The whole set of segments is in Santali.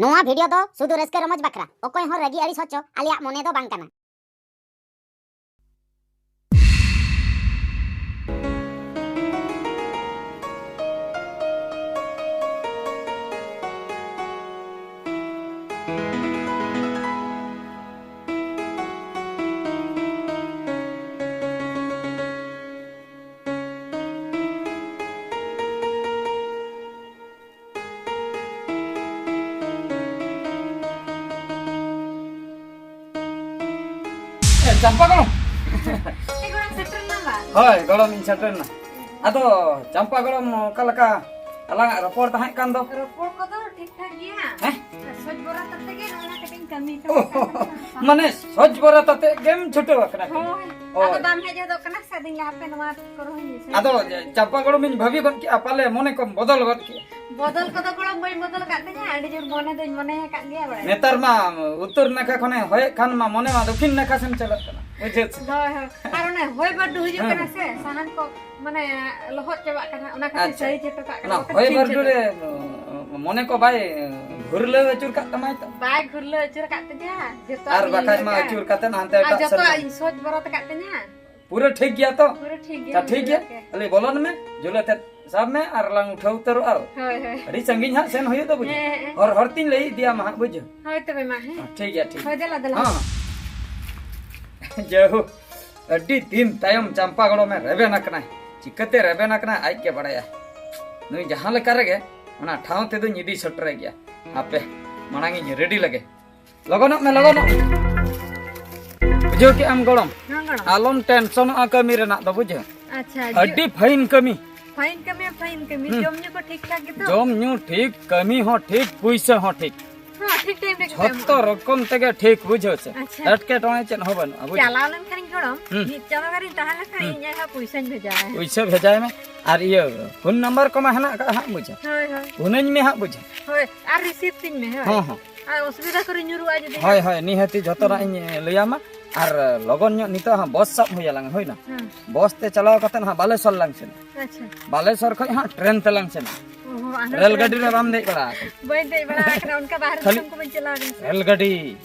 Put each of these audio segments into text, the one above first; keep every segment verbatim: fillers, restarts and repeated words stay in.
ᱱᱚᱣᱟ ᱵᱷᱤᱰᱤᱭᱳ ᱫᱚ ᱥᱩᱫᱷᱩ ᱨᱟᱹᱥᱠᱟᱹ ᱨᱚᱢᱚᱡᱽ ᱵᱟᱠᱷᱨᱟ, ᱚᱠᱚᱭ ᱦᱚᱸ ᱨᱟᱹᱜᱤ ᱟᱹᱲᱤᱥ ᱦᱚᱪᱚ ᱟᱞᱮᱭᱟᱜ ᱢᱚᱱᱮ ᱫᱚ ᱵᱟᱝ ᱠᱟᱱᱟ᱾ ᱮ, ᱪᱟᱢᱯᱟ ᱜᱚᱲᱚᱢ᱾ ᱮ, ᱜᱚᱲᱚᱢ ᱥᱮᱴᱮᱨ ᱮᱱᱟᱢ ᱵᱟ? ᱦᱳᱭ, ᱜᱚᱲᱚᱢ ᱤᱧ ᱥᱮᱴᱮᱨ ᱮᱱᱟ᱾ ᱟᱫᱚ ᱪᱟᱢᱯᱟ ᱜᱚᱲᱚᱢ, ᱚᱠᱟ ᱞᱮᱠᱟ ᱟᱞᱟᱝᱟᱜ ᱨᱚᱯᱚᱲ ᱛᱟᱦᱮᱸ ᱠᱟᱱ ᱫᱚ? ᱨᱚᱯᱚᱲ ᱠᱚᱫᱚ ᱴᱷᱤᱠ ᱴᱷᱟᱠ ᱜᱮᱭᱟ᱾ ᱦᱮᱸ? ᱥᱚᱡᱽ ᱵᱚᱨᱟ ᱛᱟᱛᱮ ᱜᱮ ᱱᱚᱜᱼᱚ ᱱᱟ ᱠᱟᱹᱴᱤᱡ ᱤᱧ ᱠᱟᱹᱢᱤ ᱠᱟᱱᱟ᱾ ᱚ, ᱢᱟᱱᱮ ᱥᱚᱡᱽ ᱵᱚᱨᱟ ᱛᱟᱛᱮ ᱜᱮᱢ ᱪᱷᱩᱴᱟᱹᱣ ᱟᱠᱟᱱᱟ ᱠᱟᱹᱢᱤ? ᱦᱳᱭ᱾ ᱚ᱾ ᱟᱫᱚ ᱵᱟᱢ ᱦᱮᱡ ᱦᱚᱫᱚᱜ ᱠᱟᱱᱟ ᱥᱮ, ᱟᱫᱚᱧ ᱞᱟᱦᱟ ᱯᱮ ᱱᱚᱣᱟ ᱠᱚᱨᱮ ᱦᱚᱸᱧ ᱤᱥᱤᱱ ᱟᱫᱚ ᱠᱟᱱᱟ᱾ ᱪᱟᱢᱯᱟ ᱜᱚᱲᱚᱢᱤᱧ ᱵᱷᱟᱹᱵᱤ ᱜᱚᱫ ᱠᱮᱜᱼᱟ, ᱯᱟᱞᱮ ᱢᱚᱱᱮ ᱠᱚᱢ ᱵᱚᱫᱚᱞ ᱜᱚᱫ ᱠᱮᱜᱼᱟ᱾ ᱵᱚᱫᱚᱞ ᱠᱚᱫᱚ ᱜᱚᱲᱚᱢ ᱵᱟᱹᱧ ᱵᱚᱫᱚᱞ ᱟᱠᱟᱫ ᱛᱤᱧᱟᱹ, ᱟᱹᱰᱤ ᱡᱳᱨ ᱢᱚᱱᱮ ᱟᱠᱟᱫ ᱜᱮᱭᱟ ᱵᱟᱲᱟᱭ᱾ ᱱᱮᱛᱟᱨ ᱢᱟ ᱩᱛᱛᱚᱨ ᱱᱟᱠᱷᱟ ᱠᱷᱚᱱᱮ ᱦᱚᱭᱮᱫ ᱠᱷᱟᱱ ᱢᱟ ᱢᱚᱱᱮ ᱢᱟ ᱫᱚᱠᱷᱤᱱ ᱱᱟᱠᱷᱟ ᱥᱮᱱ ᱪᱟᱞᱟᱜ ᱠᱟᱱᱟ, ᱵᱩᱡᱷᱟᱹᱣ ᱥᱮ? ᱦᱳᱭ, ᱦᱳᱭ᱾ ᱟᱨ ᱚᱱᱮ ᱦᱚᱭ ᱵᱟᱹᱨᱰᱩ ᱦᱤᱡᱩᱜ ᱦᱮᱸ᱾ ᱠᱟᱱᱟ ᱥᱮ, ᱥᱟᱦᱟᱱ ᱠᱚ ᱢᱟᱱᱮ ᱞᱚᱦᱚᱫ ᱪᱟᱵᱟᱜ ᱠᱟᱱᱟ, ᱚᱱᱟ ᱠᱷᱟᱹᱛᱤᱨ ᱟᱪᱪᱷᱟ᱾ ᱥᱟᱹᱨᱤ ᱪᱷᱟᱹᱴᱩ ᱠᱟᱜ ᱠᱟᱱᱟ, ᱚᱱᱟ ᱵᱟᱠᱷᱟᱱ ᱦᱚᱭ ᱴᱷᱤᱠ ᱵᱟᱹᱨᱰᱩ ᱪᱷᱟᱹᱴᱩ᱾ ᱨᱮ, ᱢᱚᱱᱮ ᱠᱚ ᱵᱟᱭ ᱜᱷᱩᱨᱞᱟᱹᱣ ᱟᱹᱪᱩᱨ ᱠᱟᱜ ᱛᱟᱢᱟᱭ ᱛᱚ? ᱵᱟᱭ ᱜᱷᱩᱨᱞᱟᱹᱣ ᱟᱹᱪᱩᱨ ᱠᱟᱜ ᱛᱤᱧᱟ, ᱡᱚᱛᱚᱣᱟᱜ ᱟᱨ ᱜᱤᱧ ᱵᱟᱠᱷᱟᱡ ᱤᱭᱟᱹ ᱢᱟ ᱠᱟᱜᱼᱟ᱾ ᱟᱹᱪᱩᱨ ᱠᱟᱛᱮ ᱦᱟᱱᱛᱮ ᱟᱨ ᱮᱴᱟᱜ ᱥᱮᱫ ᱡᱚᱛᱚᱣᱟᱜ ᱨᱮ᱾ ᱤᱧ ᱥᱚᱡᱽ ᱵᱚᱨᱚᱛ ᱟᱠᱟᱫ ᱛᱤᱧᱟ᱾ ᱯᱩᱨᱟᱹ ᱴᱷᱤᱠ ᱜᱮᱭᱟ ᱛᱚ? ᱯᱩᱨᱟᱹ ᱴᱷᱤᱠ ᱜᱮᱭᱟ, ᱟᱪᱪᱷᱟ, ᱴᱷᱤᱠ ᱜᱮᱭᱟ᱾ ᱯᱩᱨᱟᱹ ᱜᱮ᱾ ᱟᱞᱮ ᱵᱚᱞᱚᱱ ᱢᱮ, ᱡᱩᱞᱟᱹ ᱛᱮᱫ ᱥᱟᱵ ᱢᱮ ᱟᱨ ᱞᱟᱝ ᱩᱴᱷᱟᱹᱣ ᱩᱛᱟᱹᱨᱚᱜᱼᱟ᱾ ᱦᱳᱭ, ᱦᱳᱭ᱾ ᱟᱹᱰᱤ ᱥᱟᱺᱜᱤᱧ ᱦᱟᱸᱜ ᱥᱮᱱ ᱦᱩᱭᱩᱜ ᱫᱚ ᱵᱩᱡᱷᱟᱹᱣ᱾ ᱦᱮᱸ, ᱦᱮᱸ᱾ ᱦᱚᱨ, ᱦᱚᱨ ᱛᱤᱧ ᱞᱟᱹᱭ ᱤᱫᱤᱭᱟᱢᱟ ᱦᱟᱸᱜ, ᱵᱩᱡᱷᱟᱹᱣ᱾ ᱦᱳᱭ ᱛᱚᱵᱮ ᱢᱟ, ᱦᱮᱸ᱾ ᱦᱮᱸ, ᱴᱷᱤᱠ ᱜᱮᱭᱟ, ᱴᱷᱤᱠ ᱦᱳᱭ, ᱜᱮᱭᱟ᱾ ᱫᱮᱞᱟ, ᱫᱮᱞᱟ᱾ ᱦᱚᱸ᱾ ᱡᱟᱭᱦᱳᱠ, ᱟᱹᱰᱤ ᱫᱤᱱ ᱛᱟᱭᱚᱢ ᱪᱟᱢᱯᱟ ᱜᱚᱲᱚᱢᱮ ᱨᱮᱵᱮᱱ ᱟᱠᱟᱱᱟᱭ᱾ ᱪᱤᱠᱟᱹᱛᱮ ᱨᱮᱵᱮᱱ ᱟᱠᱟᱱᱟᱭ ᱟᱡ ᱜᱮ ᱵᱟᱲᱟᱭᱟ᱾ ᱱᱩᱭ ᱡᱟᱦᱟᱸ ᱞᱮᱠᱟ ᱨᱮᱜᱮ ᱚᱱᱟ ᱴᱷᱟᱶ ᱛᱮᱫᱚᱧ ᱤᱫᱤ ᱥᱮᱴᱮᱨᱮ ᱜᱮᱭᱟ᱾ ᱦᱟᱯᱮ, ᱢᱟᱲᱟᱝ ᱤᱧ ᱨᱮᱰᱤ ᱞᱮᱜᱮ᱾ ᱞᱚᱜᱚᱱᱚᱜ ᱢᱮ, ᱞᱚᱜᱚᱱᱚᱜ ᱢᱮ᱾ ᱵᱩᱡᱷᱟᱹᱣ ᱠᱮᱜ ᱟᱢ ᱜᱚᱲᱚᱢ? ᱦᱮᱸ ᱜᱚᱲᱚᱢ᱾ ᱟᱞᱚᱢ ᱴᱮᱱᱥᱚᱱᱚᱜᱼᱟ ᱠᱟᱹᱢᱤ ᱨᱮᱱᱟᱜ ᱫᱚ, ᱵᱩᱡᱷᱟᱹᱣ? ᱟᱪᱪᱷᱟ, ᱟᱹᱰᱤ ᱡᱚ-, ᱯᱷᱟᱭᱤᱱ ᱠᱟᱹᱢᱤ᱾ ᱯᱷᱟᱭᱤᱱ ᱠᱟᱹᱢᱤ, ᱯᱷᱟᱭᱤᱱ ᱠᱟᱹᱢᱤ᱾ ᱦᱩᱸ᱾ ᱡᱚᱢ ᱧᱩ ᱠᱚ ᱴᱷᱤᱠ ᱴᱷᱟᱠ ᱜᱮᱛᱚ? ᱡᱚᱢ ᱧᱩ ᱴᱷᱤᱠ, ᱠᱟᱹᱢᱤ ᱦᱚᱸ ᱴᱷᱤᱠ, ᱯᱩᱭᱥᱟᱹ ᱦᱚᱸ ᱴᱷᱤᱠ᱾ ᱦᱮᱸ, ᱴᱷᱤᱠ ᱴᱟᱭᱤᱢ ᱨᱮ ᱡᱷᱚᱛᱚ ᱮᱢᱚᱜᱼᱟ᱾ ᱨᱚᱠᱚᱢ ᱛᱮᱜᱮ ᱴᱷᱤᱠ, ᱵᱩᱡᱷᱟᱹᱣ ᱥᱮ? ᱟᱪᱪᱷᱟ᱾ ᱮᱴᱠᱮᱴᱚᱬᱮ ᱪᱮᱫ ᱦᱚᱸ ᱵᱟᱹᱱᱩᱜᱼᱟ, ᱵᱩᱡᱷᱟᱹᱣ? ᱪᱟᱞᱟᱣ ᱞᱮᱱᱠᱷᱟᱱᱤᱧ ᱜᱚᱲᱚᱢ, ᱦᱩᱸ᱾ ᱢᱤᱫ ᱪᱟᱸᱫᱚ ᱜᱟᱱᱤᱧ ᱛᱟᱦᱮᱸ ᱞᱮᱱᱠᱷᱟᱱ ᱦᱩᱸ᱾ ᱤᱧ ᱟᱡ ᱦᱚᱸ ᱯᱩᱭᱥᱟᱹᱧ ᱵᱷᱮᱡᱟᱭᱟ᱾ ᱯᱩᱭᱥᱟᱹ ᱵᱷᱮᱡᱟᱭ ᱢᱮ᱾ ᱟᱨ ᱤᱭᱟᱹ, ᱯᱷᱳᱱ ᱱᱟᱢᱵᱟᱨ ᱠᱚᱢᱟ ᱦᱮᱱᱟᱜ ᱟᱠᱟᱫ ᱦᱟᱸᱜ, ᱵᱩᱡᱷᱟᱹᱣ? ᱦᱳᱭ, ᱦᱳᱭ᱾ ᱯᱷᱳᱱᱟᱹᱧ ᱢᱮ ᱦᱟᱸᱜ, ᱵᱩᱡᱷᱟᱹᱣ? ᱦᱳᱭ, ᱟᱨ ᱨᱤᱥᱤᱵᱷ ᱛᱤᱧ ᱢᱮ, ᱦᱳᱭ᱾ ᱦᱚᱸ, ᱦᱚᱸ᱾ ᱟᱨ ᱚᱥᱩᱵᱤᱫᱷᱟ ᱠᱚᱨᱮ ᱧᱩᱨᱩᱜᱼᱟ ᱡᱩᱫᱤ ᱦᱳᱭ, ᱦᱟᱸᱜ᱾ ᱦᱳᱭ, ᱱᱤᱦᱟᱹᱛᱤ ᱡᱷᱚᱛᱚᱱᱟᱜ ᱦᱩᱸ᱾ ᱤᱧ ᱞᱟᱹᱭᱟᱢᱟ᱾ ᱟᱨ ᱞᱚᱜᱚᱱ ᱧᱚᱜ ᱱᱤᱛᱚᱜ ᱦᱟᱸᱜ ᱵᱚᱥ ᱥᱟᱵ ᱦᱩᱭ ᱟᱞᱟᱝ, ᱦᱩᱭᱱᱟ? ᱦᱮᱸ᱾ ᱵᱚᱥ ᱛᱮ ᱪᱟᱞᱟᱣ ᱠᱟᱛᱮ ᱦᱟᱸᱜ ᱵᱟᱞᱮᱥᱚᱨ ᱞᱟᱝ ᱥᱮᱱᱟ᱾ ᱟᱪᱪᱷᱟ᱾ ᱵᱟᱞᱮᱥᱚᱨ ᱠᱷᱚᱱ ᱦᱟᱸᱜ ᱴᱨᱮᱱ ᱛᱮᱞᱟᱝ ᱥᱮᱱᱟ᱾ ᱚ ᱦᱚᱸ, ᱟᱨᱦᱚᱸ ᱨᱮᱞ ᱴᱨᱮᱱ ᱜᱟᱹᱰᱤ ᱨᱮ ᱛᱮ? ᱵᱟᱢ ᱫᱮᱡ ᱵᱟᱲᱟ ᱟᱠᱟᱱᱟ? ᱵᱟᱹᱧ ᱫᱮᱡ ᱵᱟᱲᱟ ᱟᱠᱟᱱᱟ, ᱚᱱᱠᱟ ᱵᱟᱦᱨᱮ ᱠᱷᱟᱹᱞᱤ ᱫᱤᱥᱚᱢ ᱠᱚ ᱵᱟᱹᱧ ᱪᱟᱞᱟᱣ ᱟᱠᱟᱱᱟ ᱥᱮ᱾ ᱨᱮᱞ ᱜᱟᱹᱰᱤ,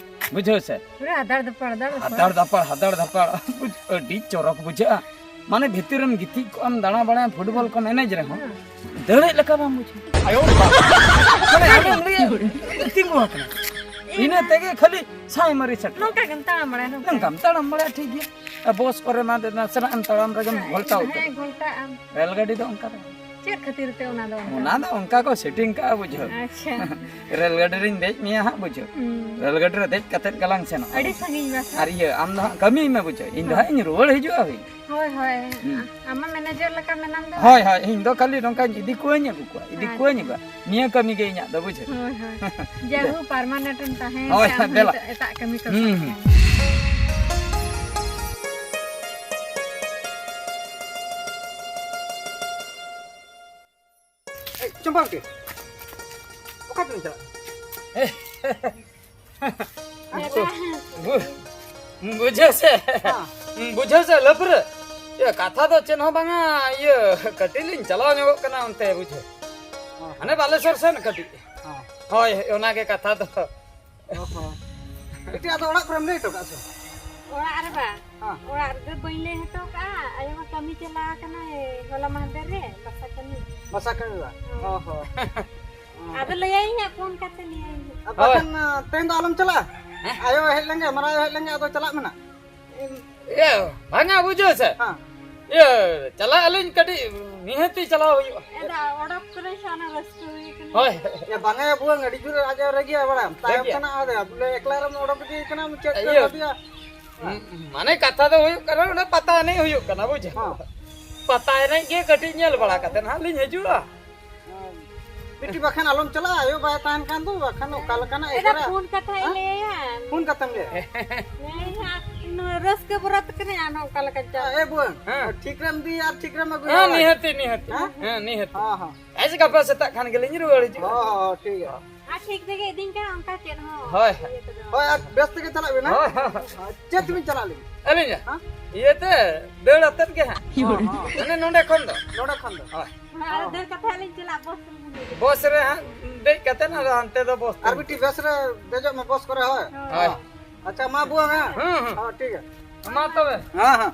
ᱵᱩᱡᱷᱟᱹᱣ ᱥᱮ? ᱯᱩᱨᱟᱹ ᱦᱟᱫᱟᱲ ᱫᱟᱯᱟᱲ, ᱦᱟᱫᱟᱲ ᱫᱟᱯᱟᱲ᱾ ᱦᱟᱫᱟᱲ ᱫᱟᱯᱟᱲ, ᱦᱟᱫᱟᱲ ᱫᱟᱯᱟᱲ᱾ ᱟᱹᱰᱤ ᱪᱚᱨᱚᱠ ᱵᱩᱡᱷᱟᱹᱜᱼᱟ᱾ ᱢᱟᱱᱮ ᱵᱷᱤᱛᱤᱨ ᱨᱮᱢ ᱜᱤᱛᱤᱡ ᱠᱚᱜ ᱟᱢ, ᱫᱟᱬᱟ ᱵᱟᱲᱟᱭᱟᱢ, ᱯᱷᱩᱴᱵᱚᱞ ᱠᱚᱢ ᱮᱱᱮᱡ ᱨᱮᱦᱚᱸ, ᱦᱮᱸ᱾ ᱫᱟᱹᱲᱮᱫ ᱞᱮᱠᱟ ᱵᱟᱢ ᱵᱩᱡᱷᱟᱹᱣᱟ᱾ ᱟᱭᱳ ᱵᱟᱵᱟ᱾ ᱢᱟᱱᱮ ᱟᱢᱮᱢ ᱞᱟᱹᱭᱟ, ᱛᱤᱸᱜᱩ ᱟᱠᱟᱱᱟ᱾ ᱤᱱᱟᱹ ᱛᱮᱜᱮ ᱠᱷᱟᱹᱞᱤ ᱥᱟᱭ ᱢᱟᱹᱨᱤ ᱥᱮᱴᱮᱨ᱾ ᱱᱚᱝᱠᱟ ᱜᱮᱢ ᱛᱟᱲᱟᱢ ᱵᱟᱲᱟᱭᱟ, ᱱᱚᱝᱠᱟ᱾ ᱱᱚᱝᱠᱟᱢ ᱛᱟᱲᱟᱢ ᱵᱟᱲᱟᱭᱟ, ᱴᱷᱤᱠ ᱜᱮᱭᱟ᱾ ᱟᱨ ᱵᱚᱥ ᱠᱚᱨᱮ ᱢᱟ ᱱᱟᱥᱮᱱᱟᱜ ᱮᱢ ᱛᱟᱲᱟᱢ ᱨᱮᱜᱮᱢ ᱦᱮᱸ, ᱜᱷᱚᱞᱴᱟᱣ ᱩᱛᱟᱹᱨᱚᱜᱼᱟ᱾ ᱦᱮᱸ, ᱜᱷᱚᱞᱴᱟᱜ ᱟᱢ᱾ ᱨᱮᱞ ᱜᱟᱹᱰᱤ ᱫᱚ ᱚᱱᱠᱟ ᱫᱚ ᱵᱟᱝ᱾ ᱪᱮᱫ ᱠᱷᱟᱹᱛᱤᱨ ᱛᱮ ᱚᱱᱟ ᱫᱚ ᱚᱱᱠᱟ? ᱚᱱᱟ ᱫᱚ ᱚᱱᱠᱟ ᱠᱚ ᱥᱮᱴᱤᱝ ᱠᱟᱜᱼᱟ, ᱵᱩᱡᱷᱟᱹᱣ᱾ ᱟᱪᱪᱷᱟ᱾ ᱨᱮᱞ ᱜᱟᱹᱰᱤ ᱨᱤᱧ ᱫᱮᱡ ᱢᱮᱭᱟ ᱦᱟᱸᱜ, ᱵᱩᱡᱷᱟᱹᱣ᱾ ᱦᱩᱸ᱾ ᱨᱮᱞ ᱜᱟᱹᱰᱤ ᱨᱮ ᱫᱮᱡ ᱠᱟᱛᱮᱫ ᱜᱮᱞᱟᱝ ᱥᱮᱱᱚᱜᱼᱟ᱾ ᱟᱹᱰᱤ ᱥᱟᱺᱜᱤᱧ ᱵᱟᱥ᱾ ᱟᱨ ᱤᱭᱟᱹ, ᱟᱢ ᱫᱚ ᱦᱟᱸᱜ ᱠᱟᱹᱢᱤᱭ ᱢᱮ, ᱵᱩᱡᱷᱟᱹᱣ᱾ ᱤᱧ ᱫᱚ ᱦᱟᱸᱜ ᱤᱧ ᱨᱩᱣᱟᱹᱲ ᱦᱤᱡᱩᱜᱼᱟ, ᱦᱩᱭ᱾ ᱦᱳᱭ, ᱦᱳᱭ᱾ ᱦᱩᱸ᱾ ᱟᱢ ᱢᱟ ᱢᱮᱱᱮᱡᱟᱨ ᱞᱮᱠᱟ ᱢᱮᱱᱟᱢ ᱫᱚ᱾ ᱦᱳᱭ, ᱦᱳᱭ, ᱤᱧ ᱫᱚ ᱠᱷᱟᱹᱞᱤ ᱱᱚᱝᱠᱟᱧ ᱤᱫᱤ ᱠᱚᱣᱟᱹᱧ ᱟᱹᱜᱩ ᱠᱚᱣᱟ, ᱤᱫᱤ ᱟᱪᱪᱷᱟ᱾ ᱠᱚᱣᱟᱹᱧ ᱟᱹᱜᱩ ᱠᱚᱣᱟ᱾ ᱱᱤᱭᱟᱹ ᱠᱟᱹᱢᱤ ᱜᱮ ᱤᱧᱟᱹᱜ ᱫᱚ, ᱵᱩᱡᱷᱟᱹᱣ᱾ ᱦᱳᱭ, ᱦᱳᱭ᱾ ᱡᱟᱭᱦᱳᱠ, permanent ᱮᱢ ᱛᱟᱦᱮᱸᱭᱮᱱ ᱦᱳᱭ, ᱠᱷᱟᱱ ᱫᱮᱞᱟ᱾ ᱱᱤᱛᱚᱜ ᱮᱴᱟᱜ ᱠᱟᱹᱢᱤ ᱠᱚ ᱦᱩᱸ, ᱥᱟᱵ ᱦᱩᱸ᱾ ᱠᱟᱜ ᱢᱮ᱾ ᱮᱭ, ᱪᱚᱢᱯᱟᱵᱚᱛᱤ, ᱚᱠᱟ ᱛᱮᱵᱤᱱ ᱪᱟᱞᱟᱜ ᱠᱟᱱᱟ? ᱵᱩ-, ᱵᱩᱡᱷᱟᱹᱣ ᱥᱮ? ᱦᱮᱸ᱾ ᱵᱩᱡᱷᱟᱹᱣ ᱥᱮ, ᱞᱟᱹᱯᱨᱟᱹ? ᱤᱭᱟᱹ, ᱠᱟᱛᱷᱟ ᱫᱚ ᱪᱮᱫ ᱦᱚᱸ ᱵᱟᱝᱟ, ᱤᱭᱟᱹ, ᱠᱟᱹᱴᱤᱡ ᱞᱤᱧ ᱪᱟᱞᱟᱣ ᱧᱚᱜᱚᱜ ᱠᱟᱱᱟ ᱚᱱᱛᱮ, ᱵᱩᱡᱷᱟᱹᱣ᱾ ᱦᱮᱸ᱾ ᱦᱟᱱᱮ ᱵᱟᱞᱮᱥᱚᱨ ᱥᱮᱱ ᱠᱟᱹᱴᱤᱡ᱾ ᱦᱮᱸ᱾ ᱦᱳᱭ, ᱦᱳᱭ, ᱚᱱᱟᱜᱮ ᱠᱟᱛᱷᱟ ᱫᱚ᱾ ᱚ ᱦᱚᱸ᱾ ᱵᱤᱴᱤ, ᱟᱫᱚ ᱚᱲᱟᱜ ᱠᱚᱨᱮᱢ ᱞᱟᱹᱭ ᱦᱚᱴᱚ ᱠᱟᱜᱼᱟ ᱥᱮ? ᱚᱲᱟᱜ ᱨᱮ ᱵᱟᱝ? ᱦᱮᱸ᱾ ᱚᱲᱟᱜ ᱨᱮᱫᱚ ᱵᱟᱹᱧ ᱞᱟᱹᱭ ᱦᱚᱴᱚ ᱠᱟᱜᱼᱟ᱾ ᱟᱭᱳ ᱢᱟ ᱠᱟᱹᱢᱤ ᱪᱟᱞᱟᱣ ᱟᱠᱟᱱᱟᱭ ᱦᱚᱞᱟ ᱢᱟᱦᱫᱮᱨ ᱨᱮ, ᱵᱟᱥᱟ ᱠᱟᱹᱢᱤ᱾ ᱵᱟᱥᱟ ᱠᱟᱹᱢᱤ ᱵᱟᱝ? ᱦᱳᱭ᱾ ᱚ ᱦᱚᱸ᱾ ᱟᱫᱚ ᱞᱟᱹᱭᱟᱭᱤᱧ ᱦᱟᱸᱜ, ᱯᱷᱳᱱ ᱠᱟᱛᱮ ᱞᱟᱹᱭᱟᱭᱤᱧ ᱦᱟᱸᱜ᱾ ᱟᱨ ᱦᱳᱭ᱾ ᱵᱟᱠᱷᱟᱱ, ᱛᱮᱦᱮᱧ ᱫᱚ ᱟᱞᱚᱢ ᱪᱟᱞᱟᱜᱼᱟ? ᱦᱮᱸ? ᱟᱭᱳ ᱦᱮᱡ ᱞᱮᱱᱜᱮ, ᱢᱟᱨᱟᱝ ᱟᱭᱳ ᱦᱮᱡ ᱞᱮᱱᱜᱮ, ᱟᱫᱚ ᱪᱟᱞᱟᱜ ᱢᱮ ᱱᱟᱜ᱾ ᱮᱢ, ᱤᱭᱟᱹ, ᱵᱟᱝᱟ, ᱵᱩᱡᱷᱟᱹᱣ ᱥᱮ? ᱦᱮᱸ᱾ ᱤᱭᱟᱹ, ᱪᱟᱞᱟᱜ ᱟᱹᱞᱤᱧ ᱠᱟᱹᱴᱤᱡ, ᱱᱤᱦᱟᱹᱛᱤ ᱪᱟᱞᱟᱣ ᱦᱩᱭᱩᱜᱼᱟ᱾ ᱟᱫᱚ ᱚᱰᱚᱠ ᱠᱚᱨᱮ ᱥᱮ ᱚᱱᱟ ᱨᱟᱹᱥᱠᱟᱹ ᱦᱩᱭ ᱠᱟᱱᱟ᱾ ᱦᱳᱭ᱾ ᱮ, ᱵᱟᱝᱟ ᱭᱟ, ᱵᱩᱣᱟᱹᱝ, ᱟᱹᱰᱤ ᱡᱳᱨ ᱟᱡ ᱮ ᱨᱟᱹᱜᱤᱭᱟ ᱵᱟᱲᱟᱭᱟᱢ᱾ ᱛᱟᱭᱚᱢ ᱨᱟᱹᱜᱤᱭᱟ? ᱛᱮᱱᱟᱜ ᱟᱫᱚ ᱵᱚᱞᱮ ᱮᱠᱞᱟ ᱨᱮᱢ ᱚᱰᱚᱠ ᱤᱫᱤᱭᱮ ᱠᱟᱱᱟ, ᱪᱮᱫ ᱯᱮ ᱤᱭᱟᱹ, ᱵᱷᱟᱹᱵᱤᱭᱟ? ᱦᱮᱸ᱾ ᱢᱟᱱᱮ ᱠᱟᱛᱷᱟ ᱫᱚ ᱦᱩᱭᱩᱜ ᱠᱟᱱᱟ, ᱚᱸᱰᱮ ᱯᱟᱛᱟ ᱮᱱᱮᱡ ᱦᱩᱭᱩᱜ ᱠᱟᱱᱟ, ᱵᱩᱡᱷᱟᱹᱣ? ᱦᱮᱸ᱾ ᱯᱟᱛᱟ ᱮᱱᱮᱡ ᱜᱮ ᱠᱟᱹᱴᱤᱡ ᱧᱮᱞ ᱵᱟᱲᱟ ᱠᱟᱛᱮ ᱱᱟᱦᱟᱜ ᱞᱤᱧ ᱦᱤᱡᱩᱜᱼᱟ᱾ ᱵᱤᱴᱤ, ᱵᱟᱠᱷᱟᱱ ᱟᱞᱚᱢ ᱪᱟᱞᱟᱜᱼᱟ, ᱟᱭᱳ ᱵᱟᱭ ᱛᱟᱦᱮᱱ ᱠᱷᱟᱱ ᱫᱚ, ᱵᱟᱠᱷᱟᱱ ᱚᱠᱟ ᱞᱮᱠᱟᱱᱟᱜ ᱮᱫᱟ ᱮᱜᱮᱨᱟ? ᱯᱷᱳᱱ ᱠᱟᱛᱷᱟ ᱦᱮᱸ? ᱞᱟᱹᱭᱟ᱾ ᱯᱷᱳᱱ ᱠᱟᱛᱮᱢ ᱞᱟᱹᱭᱟ? ᱦᱮᱸ, ᱦᱟᱸᱜ, ᱱᱚᱣᱟ ᱨᱟᱹᱥᱠᱟᱹ ᱵᱚᱨᱟ ᱛᱟᱹᱠᱤᱱ ᱟᱨ ᱱᱚᱝᱠᱟ ᱞᱮᱠᱟ ᱪᱟᱞᱟᱜ᱾ ᱮ ᱵᱟᱹᱵᱩ, ᱦᱮᱸ᱾ ᱴᱷᱤᱠ ᱨᱮᱢ ᱤᱫᱤᱭᱟ ᱟᱨ ᱴᱷᱤᱠ ᱨᱮᱢ ᱟᱹᱜᱩᱭᱟ᱾ ᱦᱮᱸ, ᱱᱤᱦᱟᱹᱛᱤ, ᱱᱤᱦᱟᱹᱛᱤ᱾ ᱦᱮᱸ? ᱦᱮᱸ, ᱱᱤᱦᱟᱹᱛᱤ᱾ ᱦᱮᱸ, ᱦᱮᱸ᱾ ᱟᱪᱪᱷᱟ, ᱜᱟᱯᱟ ᱥᱮᱛᱟᱜ ᱠᱷᱟᱱ ᱜᱮᱞᱤᱧ ᱨᱩᱣᱟᱹᱲ ᱦᱤᱡᱩᱜᱼᱟ᱾ ᱦᱚᱸ, ᱦᱚᱸ, ᱴᱷᱤᱠ ᱜᱮᱭᱟ᱾ ᱦᱚᱸ᱾ ᱟᱨ ᱴᱷᱤᱠ ᱨᱮᱜᱮ ᱤᱫᱤᱧ ᱠᱟᱱᱟ, ᱚᱱᱠᱟ ᱪᱮᱫ ᱦᱚᱸ ᱦᱳᱭ᱾ ᱤᱭᱟᱹ ᱠᱚᱫᱚ᱾ ᱦᱳᱭ, ᱟᱨ ᱵᱮᱥ ᱛᱮᱜᱮ ᱪᱟᱞᱟᱜ ᱵᱮᱱ, ᱦᱮᱸ? ᱦᱳᱭ, ᱦᱳᱭ, ᱦᱳᱭ᱾ ᱪᱮᱫ ᱛᱮᱵᱤᱱ ᱪᱟᱞᱟᱜ ᱞᱟᱹᱜᱤᱫ? ᱟᱹᱞᱤᱧ? ᱦᱮᱸ? ᱤᱭᱟᱹᱛᱮ, ᱫᱟᱹᱲ ᱟᱛᱮᱫ ᱜᱮ ᱦᱟᱸᱜ᱾ ᱦᱚᱸ, ᱦᱚᱸ᱾ ᱢᱟᱱᱮ ᱱᱚᱸᱰᱮ ᱠᱷᱚᱱ ᱫᱚ᱾ ᱱᱚᱸᱰᱮ ᱠᱷᱚᱱ ᱫᱚ? ᱦᱳᱭ᱾ ᱦᱮᱸ, ᱟᱨ ᱫᱟᱹᱲ ᱠᱟᱛᱮ ᱦᱟᱸᱜ ᱞᱤᱧ ᱪᱟᱞᱟᱜ, ᱵᱚᱥ ᱨᱮ᱾ ᱵᱚᱥ ᱨᱮ ᱦᱟᱸᱜ ᱫᱮᱡ ᱠᱟᱛᱮ ᱟᱫᱚ ᱦᱟᱱᱛᱮ ᱫᱚ ᱵᱚᱥ ᱛᱮ᱾ ᱟᱨ ᱵᱤᱴᱤ ᱵᱮᱥ ᱨᱮ ᱫᱮᱡᱚᱜ ᱢᱮ ᱵᱚᱥ ᱠᱚᱨᱮ, ᱦᱳᱭ᱾ ᱦᱳᱭ᱾ ᱟᱪᱪᱷᱟ, ᱢᱟ ᱵᱩᱣᱟᱹᱝ, ᱦᱮᱸ? ᱦᱩᱸ, ᱦᱩᱸ᱾ ᱦᱚᱸ, ᱴᱷᱤᱠ ᱜᱮᱭᱟ᱾ ᱢᱟ ᱛᱚᱵᱮ᱾ ᱦᱮᱸ, ᱦᱮᱸ᱾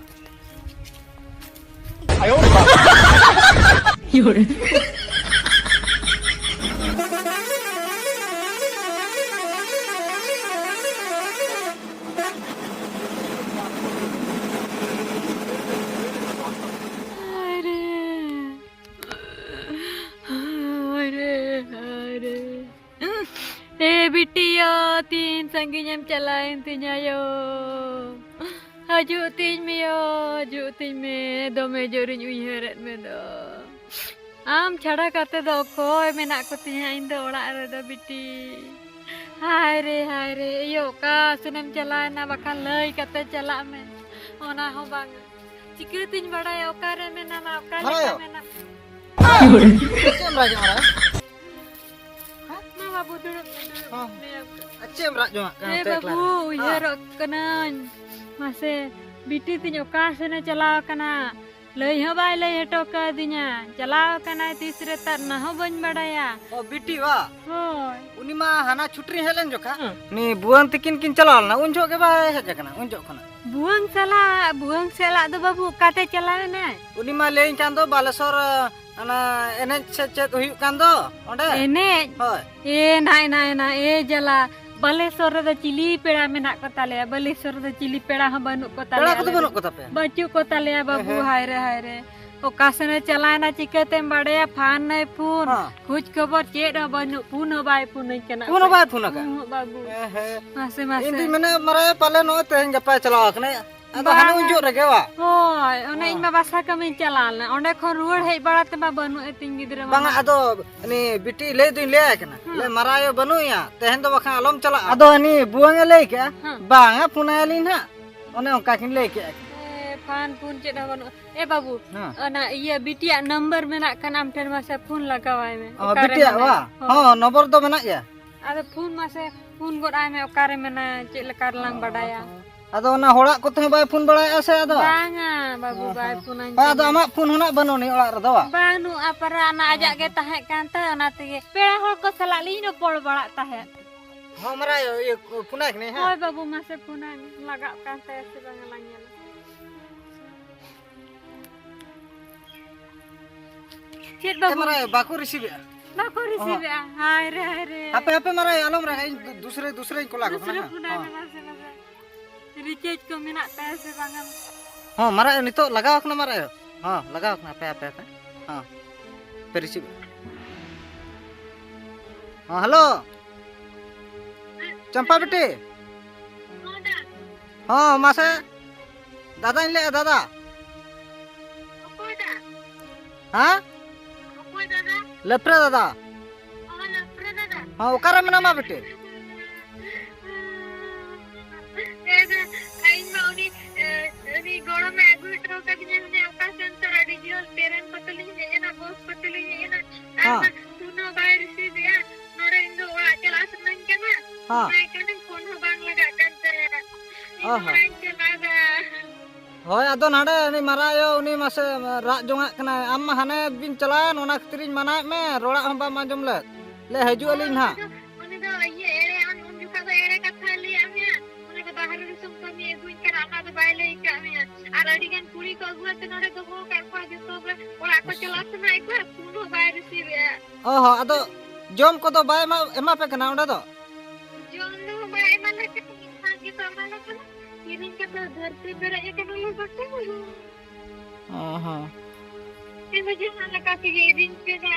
ᱦᱟᱭᱨᱮ, ᱦᱟᱭᱨᱮ, ᱦᱟᱭᱨᱮ᱾ ᱮ ᱵᱤᱴᱤᱭᱟ, ᱛᱤᱱ ᱥᱟᱺᱜᱤᱧ ᱮᱢ ᱪᱟᱞᱟᱣᱮᱱ ᱛᱤᱧᱟ ᱭᱳ? ᱦᱤᱡᱩᱜ ᱛᱤᱧ ᱢᱮ ᱭᱳ, ᱦᱤᱡᱩᱜ ᱛᱤᱧ ᱢᱮ, ᱫᱚᱢᱮ ᱡᱳᱨᱤᱧ ᱩᱭᱦᱟᱹᱨᱮᱫ ᱢᱮ ᱫᱚ᱾ ᱟᱢ ᱪᱷᱟᱲᱟ ᱠᱟᱛᱮ ᱫᱚ ᱚᱠᱚᱭ ᱢᱮᱱᱟᱜ ᱠᱚᱛᱤᱧᱟ ᱤᱧ ᱫᱚ ᱚᱲᱟᱜ ᱨᱮᱫᱚ ᱵᱤᱴᱤ? ᱦᱟᱭ ᱨᱮ, ᱦᱟᱭ ᱨᱮ, ᱤᱭᱳ ᱚᱠᱟ ᱥᱮᱱᱮᱢ ᱪᱟᱞᱟᱣᱮᱱᱟ? ᱵᱟᱠᱷᱟᱱ ᱞᱟᱹᱭ ᱠᱟᱛᱮ ᱪᱟᱞᱟᱜ ᱢᱮ, ᱚᱱᱟ ᱦᱚᱸ ᱵᱟᱝᱟ᱾ ᱪᱤᱠᱟᱹᱛᱤᱧ ᱵᱟᱲᱟᱭᱟ ᱚᱠᱟᱨᱮ ᱢᱮᱱᱟᱢᱟ, ᱚᱠᱟ ᱞᱮᱠᱟ ᱢᱮᱱᱟᱢᱟ? ᱪᱮᱫ ᱮᱢ ᱨᱟᱜ ᱠᱟᱱᱟ? ᱢᱟ ᱵᱟᱹᱵᱩ, ᱫᱩᱲᱩᱵ ᱢᱮ, ᱫᱩᱲᱩᱵ ᱢᱮ᱾ ᱟᱨ ᱪᱮᱫ ᱮᱢ ᱨᱟᱜ ᱡᱚᱝᱟᱜ ᱠᱟᱱᱟ ᱦᱮᱸ ᱚᱱᱛᱮ ᱮᱠᱞᱟ ᱵᱟᱹᱵᱩ, ᱨᱮ? ᱩᱭᱦᱟᱹᱨᱚᱜ ᱠᱟᱹᱱᱟᱹᱧ᱾ ᱢᱟᱥᱮ, ᱵᱤᱴᱤ ᱛᱤᱧ ᱚᱠᱟ ᱥᱮᱱᱮ ᱪᱟᱞᱟᱣ ᱟᱠᱟᱱᱟ? ᱞᱟᱹᱭ ᱦᱚᱸ ᱵᱟᱭ ᱞᱟᱹᱭ ᱦᱚᱴᱚ ᱠᱟᱹᱫᱤᱧᱟ᱾ ᱪᱟᱞᱟᱣ ᱟᱠᱟᱱᱟᱭ ᱛᱤᱥ ᱨᱮ, ᱛᱟᱨ ᱚᱱᱟ ᱦᱚᱸ ᱵᱟᱹᱧ ᱵᱟᱲᱟᱭᱟ᱾ ᱚ, ᱵᱤᱴᱤ ᱵᱟ? ᱦᱳᱭ᱾ ᱩᱱᱤ ᱢᱟ ᱦᱟᱱᱟ ᱪᱷᱩᱴᱤ ᱨᱮ ᱦᱮᱡ ᱞᱮᱱ ᱡᱚᱠᱷᱟ, ᱦᱮᱸ᱾ ᱩᱱᱤ ᱵᱩᱣᱟᱹᱝ ᱛᱤᱠᱤᱱ ᱠᱤᱱ ᱪᱟᱞᱟᱣ ᱞᱮᱱᱟ, ᱩᱱ ᱡᱚᱦᱚᱜ ᱜᱮ ᱵᱟᱭ ᱦᱮᱡ ᱟᱠᱟᱱᱟ, ᱩᱱ ᱡᱚᱦᱚᱜ ᱠᱷᱚᱱᱟᱜ᱾ ᱵᱷᱩᱣᱟᱹᱝ ᱥᱟᱞᱟᱜ, ᱵᱷᱩᱣᱟᱹᱝ ᱥᱟᱞᱟᱜ ᱫᱚ ᱵᱟᱹᱵᱩ ᱚᱠᱟᱛᱮ ᱪᱟᱞᱟᱣ ᱮᱱᱟᱭ? ᱩᱱᱤ ᱢᱟ ᱞᱟᱹᱭᱟᱹᱧ ᱠᱟᱱ ᱫᱚ ᱵᱟᱞᱮᱥᱚᱨ, ᱚᱱᱟ ᱮᱱᱮᱡ ᱥᱮ ᱪᱮᱫ ᱦᱩᱭᱩᱜ ᱠᱟᱱ ᱫᱚ ᱚᱸᱰᱮ᱾ ᱮᱱᱮᱡ? ᱦᱳᱭ᱾ ᱮ ᱱᱟᱭ, ᱱᱟᱭ, ᱱᱟᱭ, ᱮ ᱡᱟᱞᱟ, ᱵᱟᱞᱮᱥᱚᱨ ᱨᱮᱫᱚ ᱪᱤᱞᱤ ᱯᱮᱲᱟ ᱢᱮᱱᱟᱜ ᱠᱚ ᱛᱟᱞᱮᱭᱟ? ᱵᱟᱞᱮᱥᱚᱨ ᱨᱮᱫᱚ ᱪᱤᱞᱤ ᱯᱮᱲᱟ ᱦᱚᱸ ᱵᱟᱹᱱᱩᱜ ᱠᱚ ᱛᱟᱞᱮᱭᱟ᱾ ᱯᱮᱲᱟ ᱠᱚᱫᱚ ᱟᱞᱮ ᱫᱚ ᱵᱟᱹᱱᱩᱜ ᱠᱚ ᱛᱟᱯᱮᱭᱟ? ᱵᱟᱹᱪᱩᱜ ᱠᱚ ᱛᱟᱞᱮᱭᱟ ᱵᱟᱹᱵᱩ, ᱦᱮᱸ, ᱦᱮᱸ᱾ ᱦᱟᱭ ᱨᱮ, ᱦᱟᱭ ᱨᱮ᱾ ᱚᱠᱟ ᱥᱮᱱᱮ ᱪᱟᱞᱟᱣᱮᱱᱟ ᱪᱤᱠᱟᱹᱛᱮᱢ ᱵᱟᱲᱟᱭᱟ? ᱯᱷᱟᱱ ᱱᱟᱭ ᱯᱷᱩᱱ, ᱦᱮᱸ᱾ ᱠᱷᱳᱡᱽ ᱠᱷᱚᱵᱚᱨ ᱪᱮᱫ ᱦᱚᱸ ᱵᱟᱹᱱᱩᱜ, ᱯᱷᱩᱱ ᱦᱚᱸ ᱵᱟᱭ ᱯᱷᱩᱱᱟᱹᱧ ᱠᱟᱱᱟ᱾ ᱯᱷᱩᱱ ᱦᱚᱸ ᱵᱟᱭ ᱯᱷᱩᱱ ᱟᱠᱟᱫ? ᱩᱸᱦᱩᱸᱜ ᱵᱟᱹᱵᱩ᱾ ᱦᱮᱸ, ᱦᱮᱸ᱾ ᱢᱟᱥᱮ, ᱢᱟᱥᱮ᱾ ᱤᱧ ᱫᱩᱧ ᱢᱮᱱᱮᱫ ᱢᱟᱨᱟᱭᱟ ᱯᱟᱞᱮ ᱱᱚᱜᱼᱚᱭ ᱛᱮᱦᱮᱧ ᱜᱟᱯᱟᱭ ᱪᱟᱞᱟᱣ ᱟᱠᱟᱱᱟ᱾ ᱟᱫᱚ ᱦᱟᱱᱮ ᱵᱟᱝᱟ᱾ ᱩᱱ ᱡᱚᱦᱚᱜ ᱨᱮᱜᱮ ᱵᱟ? ᱦᱳᱭ, ᱚᱱᱮ ᱦᱮᱸ᱾ ᱤᱧ ᱢᱟ ᱵᱟᱥᱟ ᱠᱟᱹᱢᱤᱧ ᱪᱟᱞᱟᱣ ᱞᱮᱱᱟ, ᱚᱸᱰᱮ ᱠᱷᱚᱱ ᱨᱩᱣᱟᱹᱲ ᱦᱮᱡ ᱵᱟᱲᱟ ᱛᱮᱢᱟ ᱵᱟᱹᱱᱩᱜ ᱮ ᱛᱤᱧ ᱜᱤᱫᱽᱨᱟᱹ ᱢᱟ᱾ ᱵᱟᱝᱟ, ᱟᱫᱚ ᱩᱱᱤ ᱵᱤᱴᱤ ᱞᱟᱹᱭ ᱫᱩᱧ ᱞᱟᱹᱭ ᱟᱭ ᱠᱟᱱᱟ, ᱦᱮᱸ᱾ ᱞᱟᱹᱭ ᱢᱟᱨᱟᱭᱟ ᱵᱟᱹᱱᱩᱜ ᱮᱭᱟ, ᱛᱮᱦᱮᱧ ᱫᱚ ᱵᱟᱠᱷᱟᱱ ᱟᱞᱚᱢ ᱪᱟᱞᱟᱜᱼᱟ᱾ ᱟᱫᱚ ᱩᱱᱤ ᱵᱩᱣᱟᱹᱝ ᱮ ᱞᱟᱹᱭ ᱠᱮᱜᱼᱟ, ᱦᱮᱸ᱾ ᱵᱟᱝᱟ, ᱯᱷᱳᱱ ᱟᱭᱟᱞᱤᱧ ᱱᱟᱦᱟᱜ, ᱚᱱᱮ ᱚᱱᱠᱟ ᱠᱤᱱ ᱞᱟᱹᱭ ᱠᱮᱜᱼᱟ᱾ ᱮ, ᱯᱷᱟᱱ ᱯᱷᱩᱱ ᱪᱮᱫ ᱦᱚᱸ ᱵᱟᱹᱱᱩᱜᱼᱟ᱾ ᱮ ᱵᱟᱹᱵᱩ, ᱦᱮᱸ᱾ ᱚᱱᱟ ᱤᱭᱟᱹ ᱵᱤᱴᱤᱭᱟᱜ ᱱᱟᱢᱵᱟᱨ ᱢᱮᱱᱟᱜ ᱠᱷᱟᱱ ᱟᱢ ᱴᱷᱮᱱ ᱢᱟᱥᱮ ᱯᱷᱩᱱ ᱞᱟᱜᱟᱣᱟᱭ ᱢᱮ᱾ ᱚ, ᱚᱠᱟᱨᱮ ᱵᱤᱴᱤᱭᱟᱜ ᱢᱮᱱᱟᱭᱟ? ᱵᱟ? ᱦᱳᱭ᱾ ᱦᱚᱸ, ᱱᱚᱢᱵᱚᱨ ᱫᱚ ᱢᱮᱱᱟᱜ ᱜᱮᱭᱟ᱾ ᱟᱫᱚ ᱯᱷᱩᱱ ᱢᱟᱥᱮ ᱯᱷᱩᱱ ᱜᱚᱫ ᱟᱭ ᱢᱮ, ᱚᱠᱟᱨᱮ ᱢᱮᱱᱟᱭᱟ, ᱪᱮᱫ ᱞᱮᱠᱟ ᱨᱮᱞᱟᱝ ᱵᱟᱰᱟᱭᱟ? ᱟᱫᱚ ᱚᱱᱟ ᱦᱚᱲᱟᱜ ᱠᱚᱛᱮ ᱦᱚᱸ ᱵᱟᱭ ᱯᱷᱩᱱ ᱵᱟᱲᱟᱭᱮᱫᱼᱟ ᱥᱮ ᱟᱫᱚ? ᱵᱟᱝᱟ ᱵᱟᱹᱵᱩ, ᱚ, ᱵᱟᱭ ᱦᱚᱸ᱾ ᱯᱷᱩᱱᱟᱹᱧ ᱦᱳᱭ, ᱟᱫᱚ ᱠᱟᱱᱟ᱾ ᱟᱢᱟᱜ ᱯᱷᱩᱱ ᱦᱚᱸ ᱱᱟᱜ ᱵᱟᱹᱱᱩᱜ ᱩᱱᱤ ᱚᱲᱟᱜ ᱨᱮᱫᱚ ᱵᱟ? ᱵᱟᱹᱱᱩᱜᱼᱟ ᱯᱟᱨᱟ, ᱚᱱᱟ ᱟᱡᱟᱜ ᱜᱮ ᱛᱟᱦᱮᱸ ᱠᱟᱱ ᱛᱟᱭ, ᱚᱱᱟ ᱛᱮᱜᱮ ᱯᱮᱲᱟ ᱦᱚᱲ ᱠᱚ ᱥᱟᱞᱟᱜ ᱞᱤᱧ ᱨᱚᱯᱚᱲ ᱵᱟᱲᱟᱜ ᱛᱟᱦᱮᱸᱫ᱾ ᱦᱚᱸ, ᱢᱟᱨᱟᱝ ᱟᱭᱳ, ᱤᱭᱟᱹ, ᱯᱷᱳᱱᱟᱭ ᱠᱟᱹᱱᱟᱹᱧ, ᱦᱮᱸ? ᱦᱳᱭ ᱵᱟᱹᱵᱩ, ᱢᱟᱥᱮ ᱯᱷᱳᱱᱟᱭ ᱢᱮ, ᱞᱟᱜᱟᱜ ᱠᱟᱱ ᱛᱟᱭᱟ ᱥᱮ ᱵᱟᱝᱟ ᱞᱟᱝ ᱧᱮᱞᱟ᱾ ᱪᱮᱫ ᱮ, ᱵᱟᱹᱵᱩ? ᱢᱟᱨᱟᱝ ᱟᱭᱳ, ᱵᱟᱠᱚ ᱨᱤᱥᱤᱵᱷ ᱮᱜᱼᱟ᱾ ᱵᱟᱠᱚ ᱨᱤᱥᱤᱵᱷ ᱮᱜᱼᱟ᱾ ᱦᱟᱭ ᱨᱮ, ᱦᱟᱭ ᱨᱮ᱾ ᱦᱟᱯᱮ, ᱦᱟᱯᱮ, ᱢᱟᱨᱟᱝ ᱟᱭᱳ, ᱟᱞᱚᱢ ᱨᱟᱜᱟ, ᱤᱧ ᱫᱩ-, ᱫᱩᱥᱨᱟᱹ, ᱫᱩᱥᱨᱟᱹᱧ ᱠᱚᱞ ᱟᱠᱚ ᱠᱟᱱᱟ, ᱫᱩᱥᱨᱟᱹ ᱦᱮᱸ? ᱯᱷᱳᱱᱟᱭ ᱢᱮ, ᱦᱮᱸ᱾ ᱢᱟᱥᱮ, ᱢᱟᱥᱮ᱾ ᱨᱤᱪᱟᱨᱡᱽ ᱠᱚ ᱢᱮᱱᱟᱜ ᱛᱟᱭᱟ ᱥᱮ ᱵᱟᱝᱟ? ᱦᱚᱸ, ᱢᱟᱨᱟᱝ ᱟᱭᱳ, ᱱᱤᱛᱚᱜ ᱞᱟᱜᱟᱣ ᱠᱟᱱᱟ, ᱢᱟᱨᱟᱝ ᱟᱭᱳ᱾ ᱦᱚᱸ, ᱞᱟᱜᱟᱣ ᱠᱟᱱᱟ, ᱦᱟᱯᱮ, ᱦᱟᱯᱮ, ᱦᱟᱯᱮ᱾ ᱦᱚᱸ, ᱯᱮ ᱨᱤᱥᱤᱵᱷ᱾ ᱦᱚᱸ, ᱦᱮᱞᱳ᱾ ᱪᱟᱢᱯᱟ ᱵᱤᱴᱤ᱾ ᱦᱚᱸ, ᱢᱟᱥᱮ᱾ ᱫᱟᱫᱟᱧ ᱞᱟᱹᱭᱮᱫᱼᱟ, ᱫᱟᱫᱟ᱾ ᱚᱠᱚᱭ ᱫᱟ? ᱦᱮᱸ? ᱚᱠᱚᱭ ᱫᱟᱫᱟ? ᱞᱮᱯᱷᱨᱮ ᱫᱟᱫᱟ᱾ ᱚ, ᱞᱮᱯᱷᱨᱮ ᱫᱟᱫᱟ᱾ ᱦᱚᱸ, ᱚᱠᱟᱨᱮ ᱢᱮᱱᱟᱢᱟ ᱵᱤᱴᱤ? ᱮ ᱫᱟ, ᱤᱧ ᱢᱟ ᱩᱱᱤ, ᱮ, ᱩᱱᱤ ᱜᱚᱲᱚᱢᱮ ᱟᱹᱜᱩ ᱦᱚᱴᱚ ᱠᱟᱫᱤᱧᱟ, ᱦᱟᱱᱮ ᱚᱠᱟ ᱥᱮᱱ ᱪᱚ ᱟᱹᱰᱤ ᱡᱷᱟᱹᱞ ᱴᱨᱮᱱ ᱠᱚᱛᱮ ᱞᱤᱧ ᱦᱮᱡ ᱮᱱᱟ, ᱵᱚᱥ ᱠᱚᱛᱮ ᱞᱤᱧ ᱦᱮᱡ ᱮᱱᱟ᱾ ᱟᱨ ᱦᱮᱸ᱾ ᱯᱷᱳᱱ ᱦᱚᱸ ᱵᱟᱭ ᱨᱤᱥᱤᱵᱷ ᱮᱜᱼᱟ᱾ ᱱᱚᱰᱮ ᱤᱧ ᱫᱚ ᱚᱲᱟᱜ ᱪᱟᱞᱟᱜ ᱥᱟᱱᱟᱧ ᱠᱟᱱᱟ᱾ ᱦᱮᱸ᱾ ᱯᱷᱳᱱ ᱟᱭ ᱠᱟᱹᱱᱟᱹᱧ, ᱯᱷᱳᱱ ᱦᱚᱸ ᱵᱟᱝ ᱞᱟᱜᱟᱜ ᱠᱟᱱ ᱛᱟᱭᱟ᱾ ᱤᱧ ᱚ ᱫᱚ ᱦᱚᱸ᱾ ᱚᱲᱟᱜ ᱤᱧ ᱪᱟᱞᱟᱜᱼᱟ᱾ ᱦᱳᱭ, ᱟᱫᱚ ᱱᱟᱰᱮ ᱩᱱᱤ ᱢᱟᱨᱟᱝ ᱟᱭᱳ, ᱩᱱᱤ ᱢᱟᱥᱮ ᱨᱟᱜ ᱡᱚᱝᱟᱜ ᱠᱟᱱᱟᱭ᱾ ᱟᱢ ᱢᱟ ᱦᱟᱱᱮ ᱵᱤᱱ ᱪᱟᱞᱟᱣᱮᱱ, ᱚᱱᱟ ᱠᱷᱟᱹᱛᱤᱨᱤᱧ ᱢᱟᱱᱟᱣᱮᱫ ᱢᱮ, ᱨᱚᱲᱟᱜ ᱦᱚᱸ ᱵᱟᱢ ᱟᱸᱡᱚᱢ ᱞᱮᱫ᱾ ᱞᱮ ᱦᱤᱡᱩᱜ ᱟᱹᱞᱤᱧ ᱩᱱᱤ ᱱᱟᱦᱟᱜ᱾ ᱫᱚ, ᱩᱱᱤ ᱫᱚ ᱤᱭᱟᱹ ᱮᱲᱮᱭᱟᱱ, ᱩᱱ ᱡᱚᱠᱷᱟ ᱫᱚ ᱮᱲᱮ ᱠᱟᱛᱷᱟ ᱞᱟᱹᱭᱟᱫ ᱢᱮᱭᱟ᱾ ᱩᱱᱤ ᱫᱚ ᱵᱟᱦᱨᱮ ᱫᱤᱥᱚᱢ ᱠᱟᱹᱢᱤ ᱟᱹᱜᱩᱧ ᱠᱟᱱᱟ, ᱚᱱᱟ ᱫᱚ ᱵᱟᱭ ᱞᱟᱹᱭ ᱟᱠᱟᱫ ᱢᱮᱭᱟ᱾ ᱟᱨ ᱟᱹᱰᱤ ᱜᱟᱱ ᱠᱩᱲᱤ ᱠᱚ ᱟᱹᱜᱩ ᱠᱟᱛᱮ ᱱᱚᱰᱮ ᱫᱚᱦᱚ ᱟᱠᱟᱫ ᱠᱚᱣᱟ, ᱡᱚᱛᱚ ᱜᱮ ᱚᱲᱟᱜ ᱠᱚ ᱪᱟᱞᱟᱜ ᱥᱟᱱᱟᱭᱮᱫ ᱠᱚᱣᱟ, ᱯᱷᱳᱱ ᱦᱚᱸ ᱵᱟᱭ ᱨᱤᱥᱤᱵᱷ ᱮᱫᱼᱟ᱾ ᱚ ᱦᱚᱸ, ᱟᱫᱚ ᱡᱚᱢ ᱠᱚᱫᱚ ᱵᱟᱭ ᱮᱢᱟ, ᱮᱢᱟ ᱯᱮ ᱠᱟᱱᱟ ᱚᱸᱰᱮ ᱫᱚ? ᱡᱚᱢ ᱫᱚ ᱵᱟᱭ ᱮᱢᱟ ᱞᱮ ᱠᱟᱱᱟ, ᱢᱤᱫ ᱫᱷᱟᱣ ᱜᱮ ᱛᱚ ᱮᱢᱟ ᱞᱮ ᱠᱟᱱᱟ᱾ ᱠᱤᱨᱤᱧ ᱠᱟᱛᱮ ᱫᱷᱟᱹᱨᱛᱤ ᱯᱮᱨᱮᱡ ᱟᱠᱟᱱᱟ ᱞᱮ ᱵᱟᱠᱚ᱾ ᱚ ᱦᱚᱸ᱾ ᱮᱢᱟ ᱡᱟᱦᱟᱸ ᱞᱮᱠᱟ ᱛᱮᱜᱮ ᱤᱫᱤᱧ ᱯᱮ ᱱᱟ᱾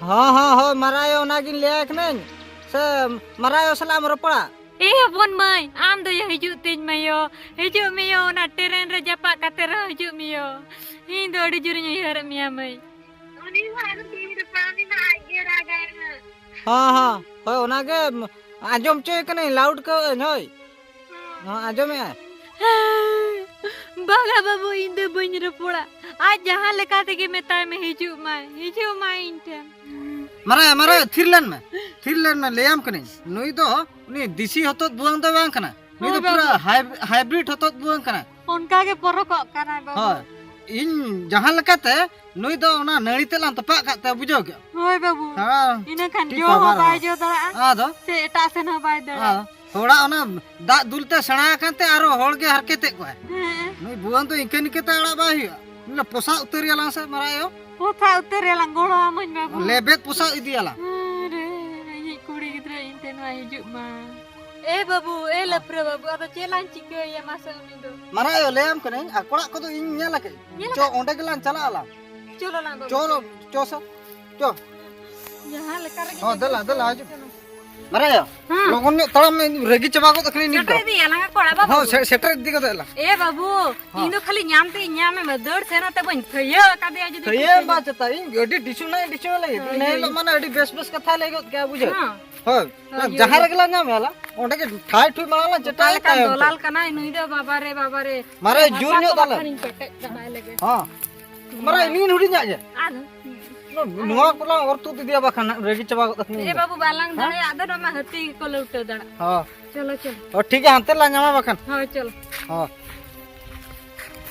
ᱦᱚᱸ, ᱦᱚᱸ, ᱦᱳᱭ, ᱢᱟᱨᱟᱝ ᱟᱭᱳ, ᱚᱱᱟᱜᱤᱧ ᱞᱟᱹᱭᱟᱭ ᱠᱟᱹᱱᱟᱹᱧ᱾ ᱥᱮ ᱢᱟᱨᱟᱝ ᱟᱭᱳ ᱥᱟᱞᱟᱜ ᱮᱢ ᱨᱚᱯᱚᱲᱟ? ᱮ ᱦᱚᱯᱚᱱ ᱢᱟᱹᱭ, ᱟᱢ ᱫᱚ ᱭᱟ ᱦᱤᱡᱩᱜ ᱛᱤᱧ ᱢᱮ ᱭᱳ᱾ ᱦᱤᱡᱩᱜ ᱢᱮ ᱭᱳ, ᱚᱱᱟ ᱴᱨᱮᱱ ᱨᱮ ᱡᱟᱯᱟᱜ ᱠᱟᱛᱮ ᱨᱮᱦᱚᱸ ᱦᱤᱡᱩᱜ ᱢᱮ ᱭᱳ᱾ ᱤᱧ ᱫᱚ ᱟᱹᱰᱤ ᱡᱳᱨᱤᱧ ᱩᱭᱦᱟᱹᱨᱮᱫ ᱢᱮᱭᱟ ᱢᱟᱹᱭ᱾ ᱩᱱᱤ ᱦᱚᱸ ᱟᱫᱚ ᱛᱤᱨᱮ ᱵᱟᱝ ᱮᱱᱟ, ᱟᱡ ᱜᱮ ᱨᱟᱜᱟᱭ ᱦᱟᱸᱜ᱾ ᱦᱚᱸ, ᱦᱚᱸ, ᱦᱳᱭ, ᱚᱱᱟᱜᱮ ᱟᱸᱡᱚᱢ ᱦᱚᱪᱚᱭᱮ ᱠᱟᱹᱱᱟᱹᱧ, ᱞᱟᱣᱩᱰ ᱠᱟᱜ ᱟᱹᱧ, ᱦᱳᱭ᱾ ᱦᱚᱸ, ᱟᱸᱡᱚᱢᱮᱜᱼᱟᱭ᱾ ᱵᱟᱝᱟ ᱵᱟᱹᱵᱩ, ᱤᱧ ᱫᱚ ᱵᱟᱹᱧ ᱨᱚᱯᱚᱲᱟ᱾ ᱟᱡ ᱡᱟᱦᱟᱸ ᱞᱮᱠᱟ ᱛᱮᱜᱮ ᱢᱮᱛᱟᱭ ᱢᱮ, ᱦᱤᱡᱩᱜ ᱢᱟᱭ, ᱦᱤᱡᱩᱜ ᱢᱟᱭ ᱤᱧ ᱴᱷᱮᱱ᱾ ᱢᱟᱨᱟᱭᱟ, ᱢᱟᱨᱟᱭᱟ, ᱛᱷᱤᱨ ᱞᱮᱱ ᱢᱮ, ᱛᱷᱤᱨ ᱞᱮᱱ ᱢᱮ, ᱞᱟᱹᱭᱟᱢ ᱠᱟᱹᱱᱟᱹᱧ᱾ ᱱᱩᱭ ᱫᱚ ᱩᱱᱤ ᱫᱤᱥᱤ ᱦᱚᱛᱚᱫ ᱵᱩᱣᱟᱹᱝ ᱫᱚ ᱵᱟᱝ ᱠᱟᱱᱟ, ᱱᱩᱭ ᱦᱳᱭ ᱫᱚ ᱯᱩᱨᱟᱹ ᱵᱟᱹᱵᱩ᱾ Hybrid ᱦᱚᱛᱚᱫ ᱵᱩᱣᱟᱹᱝ ᱠᱟᱱᱟ᱾ ᱚᱱᱠᱟ ᱜᱮ ᱯᱚᱨᱚᱠᱚᱜ ᱠᱟᱱᱟᱭ ᱵᱟᱹᱵᱩ᱾ ᱦᱳᱭ, ᱤᱧ ᱡᱟᱦᱟᱸ ᱞᱮᱠᱟᱛᱮ ᱱᱩᱭ ᱫᱚ ᱚᱱᱟ ᱱᱟᱹᱲᱤ ᱛᱮ ᱞᱟᱝ ᱛᱚᱯᱟᱜ ᱠᱟᱜ ᱛᱟᱭᱟ, ᱵᱩᱡᱷᱟᱹᱣ ᱠᱮᱜᱼᱟᱢ? ᱦᱳᱭ ᱵᱟᱹᱵᱩ᱾ ᱦᱮᱸ᱾ ᱤᱱᱟᱹ ᱠᱷᱟᱱ ᱴᱷᱤᱠ ᱡᱚ ᱦᱚᱸ ᱵᱟᱵᱟ ᱵᱟᱭ ᱨᱚᱲᱟ᱾ ᱡᱚ ᱫᱟᱲᱮᱭᱟᱜᱼᱟ᱾ ᱟᱫᱚ? ᱥᱮ ᱮᱴᱟᱜ ᱥᱮᱱ ᱦᱚᱸ ᱵᱟᱭ ᱫᱟᱹᱲᱟ᱾ ᱟᱫᱚ ᱦᱚᱲᱟᱜ ᱚᱱᱟ ᱫᱟᱜ ᱫᱩᱞ ᱛᱮ ᱥᱮᱬᱟ ᱟᱠᱟᱱ ᱛᱮ ᱟᱨᱚ ᱦᱚᱲ ᱜᱮ ᱦᱟᱨᱠᱮᱛᱮᱫ ᱠᱚᱣᱟᱭ᱾ ᱦᱮᱸ᱾ ᱱᱩᱭ ᱵᱩᱣᱟᱹᱝ ᱫᱚ ᱤᱱᱠᱟᱹ ᱱᱤᱠᱟᱹ ᱛᱮ ᱟᱲᱟᱜ ᱵᱟᱭ ᱦᱩᱭᱩᱜᱼᱟ᱾ ᱱᱩᱭ ᱞᱮ ᱯᱚᱥᱟᱜ ᱩᱛᱟᱹᱨ ᱮᱭᱟᱞᱟᱝ ᱥᱮ ᱢᱟᱨᱟᱭ ᱟᱭᱳ᱾ ᱯᱚᱥᱟᱜ ᱩᱛᱟᱹᱨ ᱮᱭᱟᱞᱟᱝ, ᱜᱚᱲᱚ ᱟᱢᱟᱹᱧ ᱵᱟᱹᱵᱩ᱾ ᱞᱮᱵᱮᱫ ᱯᱚᱥᱟᱜ ᱤᱫᱤᱭᱟᱞᱟᱝ᱾ ᱟᱨᱮ, ᱤᱧᱤᱡ ᱠᱩᱲᱤ ᱜᱤᱫᱽᱨᱟᱹ ᱤᱧ ᱴᱷᱮᱱ ᱢᱟ ᱦᱤᱡᱩᱜ ᱢᱟ᱾ ᱮ ᱵᱟᱹᱵᱩ, ᱮ ᱞᱟᱯᱷᱨᱟᱹ ᱵᱟᱹᱵᱩ, ᱟᱫᱚ ᱪᱮᱫ ᱞᱟᱝ ᱪᱤᱠᱟᱹᱭᱟ ᱢᱟᱥᱮ ᱩᱱᱤ ᱫᱚ? ᱢᱟᱨᱟᱭ ᱟᱭᱳ, ᱞᱟᱹᱭᱟᱢ ᱠᱟᱹᱱᱟᱹᱧ, ᱟᱠᱚ ᱚᱲᱟᱜ ᱠᱚᱫᱚ ᱤᱧ ᱧᱮᱞ ᱟᱠᱟᱫᱟᱹᱧ᱾ ᱧᱮᱞ ᱪᱚ, ᱟᱠᱟᱫ? ᱚᱸᱰᱮ ᱜᱮᱞᱟᱝ ᱪᱟᱞᱟᱜ ᱟᱞᱟᱝ᱾ ᱪᱚᱞᱚ ᱞᱟᱝ ᱵᱟᱹᱵᱩ, ᱪᱚᱞᱚ, ᱪᱚᱞᱚ᱾ ᱪᱚ ᱥᱮ, ᱪᱚ᱾ ᱡᱟᱦᱟᱸ ᱞᱮᱠᱟ ᱨᱮᱜᱮ ᱦᱚᱸ, ᱡᱩᱫᱤ ᱫᱮᱞᱟ, ᱫᱮᱞᱟ, ᱦᱤᱡᱩᱜ᱾ ᱪᱚᱞᱚ᱾ ᱢᱟᱨᱟᱭᱟ, ᱦᱮᱸ᱾ ᱞᱚᱜᱚᱱ ᱧᱚᱜ ᱛᱟᱲᱟᱢ ᱢᱮ, ᱤᱧ ᱨᱟᱹᱜᱤ ᱪᱟᱵᱟ ᱜᱚᱫ ᱟᱠᱟᱱᱟᱹᱧ ᱱᱤᱛ ᱫᱚ᱾ ᱥᱮᱴᱮᱨ ᱤᱫᱤᱭᱟᱞᱟᱝ ᱟᱠᱚ ᱚᱲᱟᱜ ᱵᱟᱹᱵᱩ᱾ ᱦᱚᱸ, ᱥᱮ-, ᱥᱮᱴᱮᱨ ᱤᱫᱤ ᱜᱚᱫᱚᱜ ᱟᱞᱟᱝ᱾ ᱮ ᱵᱟᱹᱵᱩ, ᱦᱚᱸ᱾ ᱤᱧ ᱫᱚ ᱠᱷᱟᱹᱞᱤ ᱧᱟᱢ ᱛᱮ ᱤᱧ ᱧᱟᱢᱮ ᱢᱮ, ᱫᱟᱹᱲ ᱥᱮᱱ ᱟᱛᱮ ᱵᱟᱹᱧ ᱛᱷᱟᱹᱭᱟᱹ ᱟᱠᱟᱫᱮᱭᱟ ᱡᱩᱫᱤ ᱛᱷᱟᱹᱭᱟᱹ ᱠᱩᱥᱤ ᱵᱟ ᱧᱚᱜ᱾ ᱪᱮᱛᱟ, ᱤᱧ ᱟᱹᱰᱤ ᱰᱤᱥᱩ ᱱᱟᱭ ᱰᱤᱥᱩ ᱞᱟᱹᱜᱤᱫ᱾ ᱦᱳᱭ, ᱤᱧ ᱦᱳᱭ᱾ ᱦᱤᱞᱳᱜ ᱢᱟᱱᱮ ᱟᱹᱰᱤ ᱵᱮᱥ ᱵᱮᱥ ᱠᱟᱛᱷᱟ ᱞᱟᱹᱭ ᱜᱚᱫ ᱠᱮᱜᱼᱟ, ᱵᱩᱡᱷᱟᱹᱣ᱾ ᱦᱚᱸ᱾ ᱦᱳᱭ, ᱦᱳᱭ, ᱡᱟᱦᱟᱸ ᱦᱳᱭ᱾ ᱨᱮᱜᱮ ᱞᱟᱝ ᱧᱟᱢᱮᱭᱟ ᱞᱟᱝ, ᱚᱸᱰᱮ ᱜᱮ ᱴᱷᱟᱭ ᱴᱷᱩᱭ ᱢᱟᱲᱟᱝ ᱞᱟᱝ ᱚᱠᱟ ᱪᱮᱴᱟᱭᱟ ᱞᱮᱠᱟᱱ ᱛᱟᱭᱚᱢ ᱛᱮ᱾ ᱫᱚᱞᱟᱞ ᱠᱟᱱᱟᱭ ᱱᱩᱭ ᱫᱚ, ᱵᱟᱵᱟ ᱨᱮ, ᱵᱟᱵᱟ ᱨᱮ᱾ ᱢᱟᱨᱮ ᱦᱟᱥᱟ ᱡᱳᱨ ᱠᱚ ᱧᱚᱜ ᱫᱟᱞᱮ᱾ ᱵᱟᱠᱷᱟᱱᱤᱧ ᱯᱮᱴᱮᱡ ᱪᱟᱵᱟᱭ ᱞᱮᱜᱮ᱾ ᱦᱚᱸ᱾ ᱢᱟᱨᱮ ᱤᱧ ᱦᱩᱰᱤᱧᱟᱜ ᱜᱮ᱾ ᱟᱫᱚ᱾ ᱱᱚ-, ᱱᱚᱣᱟ ᱠᱚᱞᱟᱝ ᱚᱨ ᱛᱩᱫ ᱤᱫᱤᱭᱟ ᱵᱟᱠᱷᱟᱱ ᱦᱟᱸᱜ ᱨᱟᱹᱜᱤ ᱪᱟᱵᱟ ᱜᱚᱫ ᱟᱠᱟᱱᱟᱹᱧ ᱮ ᱤᱧ ᱫᱚ᱾ ᱵᱟᱹᱵᱩ, ᱵᱟᱞᱟᱝ ᱦᱮᱸ? ᱫᱟᱲᱮᱭᱟᱜ ᱫᱚ ᱱᱚᱣᱟ ᱦᱟᱹᱛᱤ ᱜᱮᱠᱚ ᱞᱟᱹᱣᱴᱟᱹ ᱫᱟᱲᱮᱭᱟᱜ᱾ ᱦᱚᱸ᱾ ᱪᱚᱞᱚ, ᱪᱚᱞᱚ᱾ ᱚ, ᱴᱷᱤᱠ ᱜᱮᱭᱟ, ᱦᱟᱱᱛᱮ ᱞᱟᱝ ᱧᱟᱢᱟ ᱵᱟᱠᱷᱟᱱ᱾ ᱦᱳᱭ, ᱪᱚᱞᱚ᱾ ᱦᱚᱸ᱾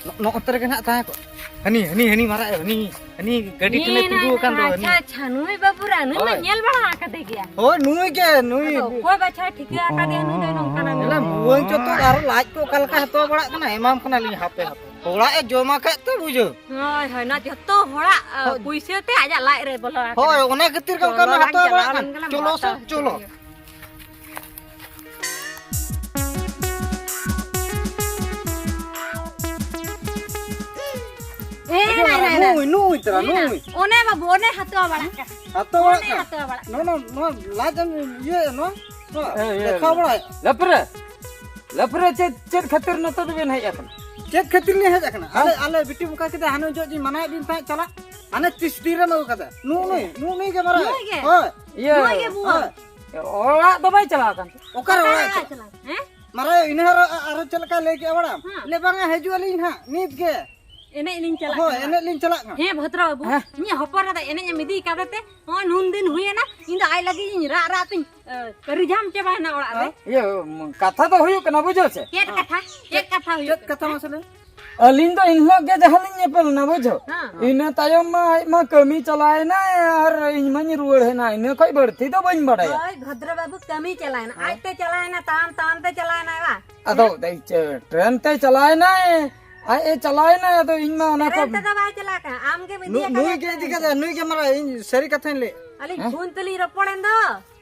ᱱᱚ-, ᱱᱚᱜᱼᱚ ᱱᱚᱛᱮ ᱨᱮᱜᱮ ᱱᱟᱦᱟᱜ ᱛᱟᱦᱮᱸ ᱠᱚᱜ᱾ ᱦᱟᱹᱱᱤ, ᱦᱟᱹᱱᱤ, ᱦᱟᱹᱱᱤ ᱢᱟᱨᱟᱜ, ᱦᱟᱹᱱᱤ, ᱦᱟᱹᱱᱤ ᱜᱟᱹᱰᱤ ᱴᱷᱮᱱᱮ ᱦᱮᱸ, ᱛᱤᱸᱜᱩ ᱟᱠᱟᱱ ᱫᱚ, ᱟᱪᱪᱷᱟ, ᱦᱟᱹᱱᱤ᱾ ᱟᱪᱪᱷᱟ, ᱱᱩᱭ ᱵᱟᱹᱵᱩ ᱨᱟ, ᱱᱩᱭ ᱢᱟ ᱦᱳᱭ᱾ ᱧᱮᱞ ᱵᱟᱲᱟ ᱟᱠᱟᱫᱮ ᱜᱮᱭᱟ᱾ ᱦᱳᱭ, ᱱᱩᱭ ᱜᱮ, ᱱᱩᱭ᱾ ᱟᱫᱚ ᱚᱠᱚᱭ ᱵᱟᱪᱷᱟᱣ ᱴᱷᱤᱠᱟᱹ ᱟᱠᱟᱫᱮᱭᱟ ᱱᱩᱭ ᱫᱚ ᱱᱚᱝᱠᱟᱱᱟ ᱧᱮᱞᱟᱢ, ᱢᱮᱱᱛᱮ? ᱵᱷᱩᱣᱟᱹᱝ ᱪᱚᱛᱚᱨ ᱟᱨᱚ ᱞᱟᱡ ᱠᱚ ᱚᱠᱟ ᱞᱮᱠᱟ ᱦᱟᱛᱟᱣ ᱵᱟᱲᱟᱜ ᱠᱟᱱᱟ, ᱮᱢᱟᱢ ᱠᱟᱱᱟᱞᱤᱧ ᱦᱟᱯᱮ, ᱦᱟᱯᱮ᱾ ᱦᱚᱲᱟᱜ ᱮ ᱡᱚᱢ ᱟᱠᱟᱫ ᱛᱮ ᱵᱩᱡᱷᱟᱹᱣ᱾ ᱦᱳᱭ, ᱦᱳᱭ, ᱱᱚᱣᱟ ᱡᱷᱚᱛᱚ ᱦᱚᱲᱟᱜ, ᱟ, ᱦᱳᱭ᱾ ᱯᱩᱭᱥᱟᱹ ᱛᱮ ᱟᱡᱟᱜ ᱞᱟᱡ ᱨᱮ ᱵᱚᱞᱚ ᱟᱠᱟᱱᱟ᱾ ᱦᱳᱭ, ᱚᱱᱟ ᱠᱷᱟᱹᱛᱤᱨ ᱜᱮ ᱚᱱᱠᱟ ᱪᱚᱞᱚ ᱢᱟ ᱞᱟᱝ ᱦᱟᱛᱟᱣ ᱪᱟᱞᱟᱣ ᱵᱟᱲᱟᱜ ᱞᱮᱱ ᱠᱟᱱ᱾ ᱜᱮ ᱞᱟᱝ ᱪᱚᱞᱚ ᱥᱮ, ᱦᱟᱛᱟᱣ ᱪᱚᱞᱚ᱾ ᱦᱚᱪᱚᱭᱟ᱾ ᱮ, ᱟᱡᱚᱢ ᱱᱟᱭ, ᱢᱮ, ᱱᱟᱭ, ᱱᱟᱭ᱾ ᱱᱩᱭ, ᱱᱩᱭ ᱛᱚᱨᱟ, ᱮ, ᱱᱩᱭ᱾ ᱚᱱᱮ ᱵᱟᱵᱩ, ᱚᱱᱮ ᱦᱟᱛᱣᱟ ᱵᱟᱲᱟᱜ ᱠᱟᱱ᱾ ᱦᱟᱛᱣᱟ ᱵᱟᱲᱟᱜ ᱚᱱᱮ ᱠᱟᱱ? ᱦᱟᱛᱣᱟ ᱵᱟᱲᱟᱜ ᱱᱚᱣᱟ, ᱠᱟᱱ᱾ ᱱᱚᱣᱟ, ᱱᱚᱣᱟ ᱞᱟᱡ ᱮᱢ ᱤᱭᱟᱹ, ᱱᱚᱣᱟ, ᱱᱚᱣᱟ ᱮ, ᱤᱭᱟᱹ, ᱫᱮᱠᱷᱟᱣ ᱵᱟᱲᱟᱭ᱾ ᱞᱟᱯᱨᱮ, ᱞᱟᱯᱨᱮ, ᱪᱮᱫ, ᱪᱮᱫ ᱠᱷᱟᱹᱛᱤᱨ ᱱᱚᱛᱮ ᱫᱚᱵᱤᱱ ᱦᱮᱡ ᱟᱠᱟᱱᱟ? ᱪᱮᱫ ᱠᱷᱟᱹᱛᱤᱨ ᱞᱤᱧ ᱦᱮᱡ ᱟᱠᱟᱱᱟ? ᱦᱮᱸ? ᱟᱞᱮ, ᱟᱞᱮ ᱵᱤᱴᱤ ᱚᱱᱠᱟ ᱠᱮᱫᱟ, ᱦᱟᱱᱮ ᱡᱚᱜ ᱡᱤᱧ ᱢᱟᱱᱟᱭᱮᱫ ᱵᱤᱱ ᱛᱟᱦᱮᱸᱫ ᱪᱟᱞᱟᱜ, ᱦᱟᱱᱮ ᱛᱤᱥ ᱫᱤᱱ ᱨᱮᱢ ᱟᱹᱜᱩ ᱠᱟᱫᱟ? ᱱᱩᱜ ᱱᱩᱭ, ᱱᱩᱜ ᱱᱩᱭ ᱜᱮ ᱢᱟᱨᱟᱝ᱾ ᱱᱩᱭ ᱜᱮ? ᱦᱳᱭ᱾ ᱤᱭᱟᱹ, ᱱᱩᱭ ᱜᱮ ᱵᱩᱣᱟᱹᱝ᱾ ᱦᱳᱭ᱾ ᱚᱲᱟᱜ ᱫᱚ ᱵᱟᱭ ᱪᱟᱞᱟᱣ ᱟᱠᱟᱱ ᱛᱮ? ᱚᱠᱟᱨᱮ ᱚᱲᱟᱜ ᱮ ᱪᱟᱞᱟᱜ? ᱪᱟᱞᱟᱣ? ᱦᱮᱸ? ᱢᱟᱨᱟᱭᱟ, ᱤᱱᱟᱹ ᱟᱨᱚ, ᱟᱨᱚ ᱪᱮᱫ ᱞᱮᱠᱟ ᱞᱟᱹᱭ ᱠᱮᱜᱼᱟ ᱵᱟᱲᱟᱢ? ᱦᱮᱸ᱾ ᱞᱟᱹᱭ, "ᱵᱟᱝᱟ, ᱦᱤᱡᱩᱜ ᱟᱹᱞᱤᱧ ᱦᱟᱸᱜ ᱱᱤᱛ ᱜᱮ᱾ ᱮᱱᱮᱡ ᱞᱤᱧ ᱪᱟᱞᱟᱜ ᱦᱳᱭ, ᱠᱟᱱᱟ᱾ ᱮᱱᱮᱡ ᱞᱤᱧ ᱪᱟᱞᱟᱜ ᱠᱟᱱᱟ᱾" ᱦᱮᱸ, ᱵᱷᱚᱫᱨᱚ ᱵᱟᱹᱵᱩ, ᱦᱮᱸ᱾ ᱤᱧᱟᱹᱜ ᱦᱚᱯᱚᱱ ᱮᱨᱟ ᱫᱚ ᱮᱱᱮᱡ ᱮᱢ ᱤᱫᱤ ᱠᱟᱫᱮ ᱛᱮ ᱱᱚᱜᱼᱚᱭ ᱱᱩᱱ ᱫᱤᱱ ᱦᱩᱭᱮᱱᱟ, ᱤᱧ ᱫᱚ ᱟᱡ ᱞᱟᱹᱜᱤᱫ ᱤᱧ ᱨᱟᱜ ᱨᱟᱜ ᱛᱤᱧ, ᱮ, ᱠᱟᱹᱨᱤᱡᱷᱟᱢ ᱪᱟᱵᱟᱭᱮᱱᱟ ᱚᱲᱟᱜ ᱨᱮ᱾ ᱦᱮᱸ? ᱤᱭᱟᱹ, ᱠᱟᱛᱷᱟ ᱫᱚ ᱦᱩᱭᱩᱜ ᱠᱟᱱᱟ, ᱵᱩᱡᱷᱟᱹᱣ ᱥᱮ? ᱪᱮᱫ ᱠᱟᱛᱷᱟ? ᱪᱮᱫ ᱠᱟᱛᱷᱟ ᱦᱩᱭᱩᱜ ᱪᱮᱫ ᱠᱟᱛᱷᱟ ᱠᱟᱱᱟ? ᱢᱟᱥᱮ ᱞᱟᱹᱭ? ᱟᱹᱞᱤᱧ ᱫᱚ ᱮᱱᱦᱤᱞᱳᱜ ᱜᱮ ᱡᱟᱦᱟᱸ ᱞᱤᱧ ᱧᱮᱯᱮᱞ ᱮᱱᱟ, ᱵᱩᱡᱷᱟᱹᱣ? ᱦᱮᱸ᱾ ᱤᱱᱟᱹ ᱛᱟᱭᱚᱢ ᱢᱟ ᱟᱡ ᱢᱟ ᱠᱟᱹᱢᱤ ᱪᱟᱞᱟᱣᱮᱱᱟᱭ ᱟᱨ ᱤᱧ ᱢᱟᱧ ᱨᱩᱣᱟᱹᱲ ᱦᱮᱡ ᱮᱱᱟ, ᱤᱱᱟᱹ ᱠᱷᱚᱡ ᱵᱟᱹᱲᱛᱤ ᱫᱚ ᱵᱟᱹᱧ ᱵᱟᱲᱟᱭᱟ᱾ ᱦᱳᱭ, ᱵᱷᱚᱫᱨᱚ ᱵᱟᱹᱵᱩ ᱠᱟᱹᱢᱤ ᱪᱟᱞᱟᱣᱮᱱᱟ, ᱦᱮᱸ᱾ ᱟᱡᱛᱮ ᱪᱟᱞᱟᱣᱮᱱᱟ, ᱛᱟᱲᱟᱢ ᱛᱟᱲᱟᱢ ᱛᱮ ᱪᱟᱞᱟᱣᱮᱱᱟᱭ ᱵᱟᱝ? ᱟᱫᱚ ᱦᱮᱸ? ᱴᱨᱮᱱ ᱛᱮ ᱪᱟᱞᱟᱣᱮᱱᱟᱭ, ᱟᱡ ᱮ ᱪᱟᱞᱟᱣᱮᱱᱟᱭ, ᱟᱫᱚ ᱤᱧ ᱢᱟ ᱚᱱᱟ ᱠᱚ ᱴᱨᱮᱱ ᱛᱮᱫᱚ ᱵᱟᱭ ᱪᱟᱞᱟᱣ ᱠᱟᱱᱟ, ᱟᱢ ᱜᱮᱢ ᱤᱫᱤ ᱱᱩ-, ᱟᱠᱟᱫᱮᱭᱟ ᱱᱩᱭ ᱜᱮ ᱴᱨᱮᱱ ᱤᱫᱤ ᱛᱮ᱾ ᱠᱟᱫᱟ, ᱱᱩᱭ ᱜᱮ ᱢᱟᱨᱟᱝ, ᱤᱧ ᱥᱟᱹᱨᱤ ᱠᱟᱛᱷᱟᱧ ᱞᱟᱹᱭ᱾ ᱟᱹᱞᱤᱧ ᱦᱮᱸ? ᱯᱷᱳᱱ ᱛᱮᱞᱤᱧ ᱨᱚᱯᱚᱲᱮᱱ ᱫᱚ᱾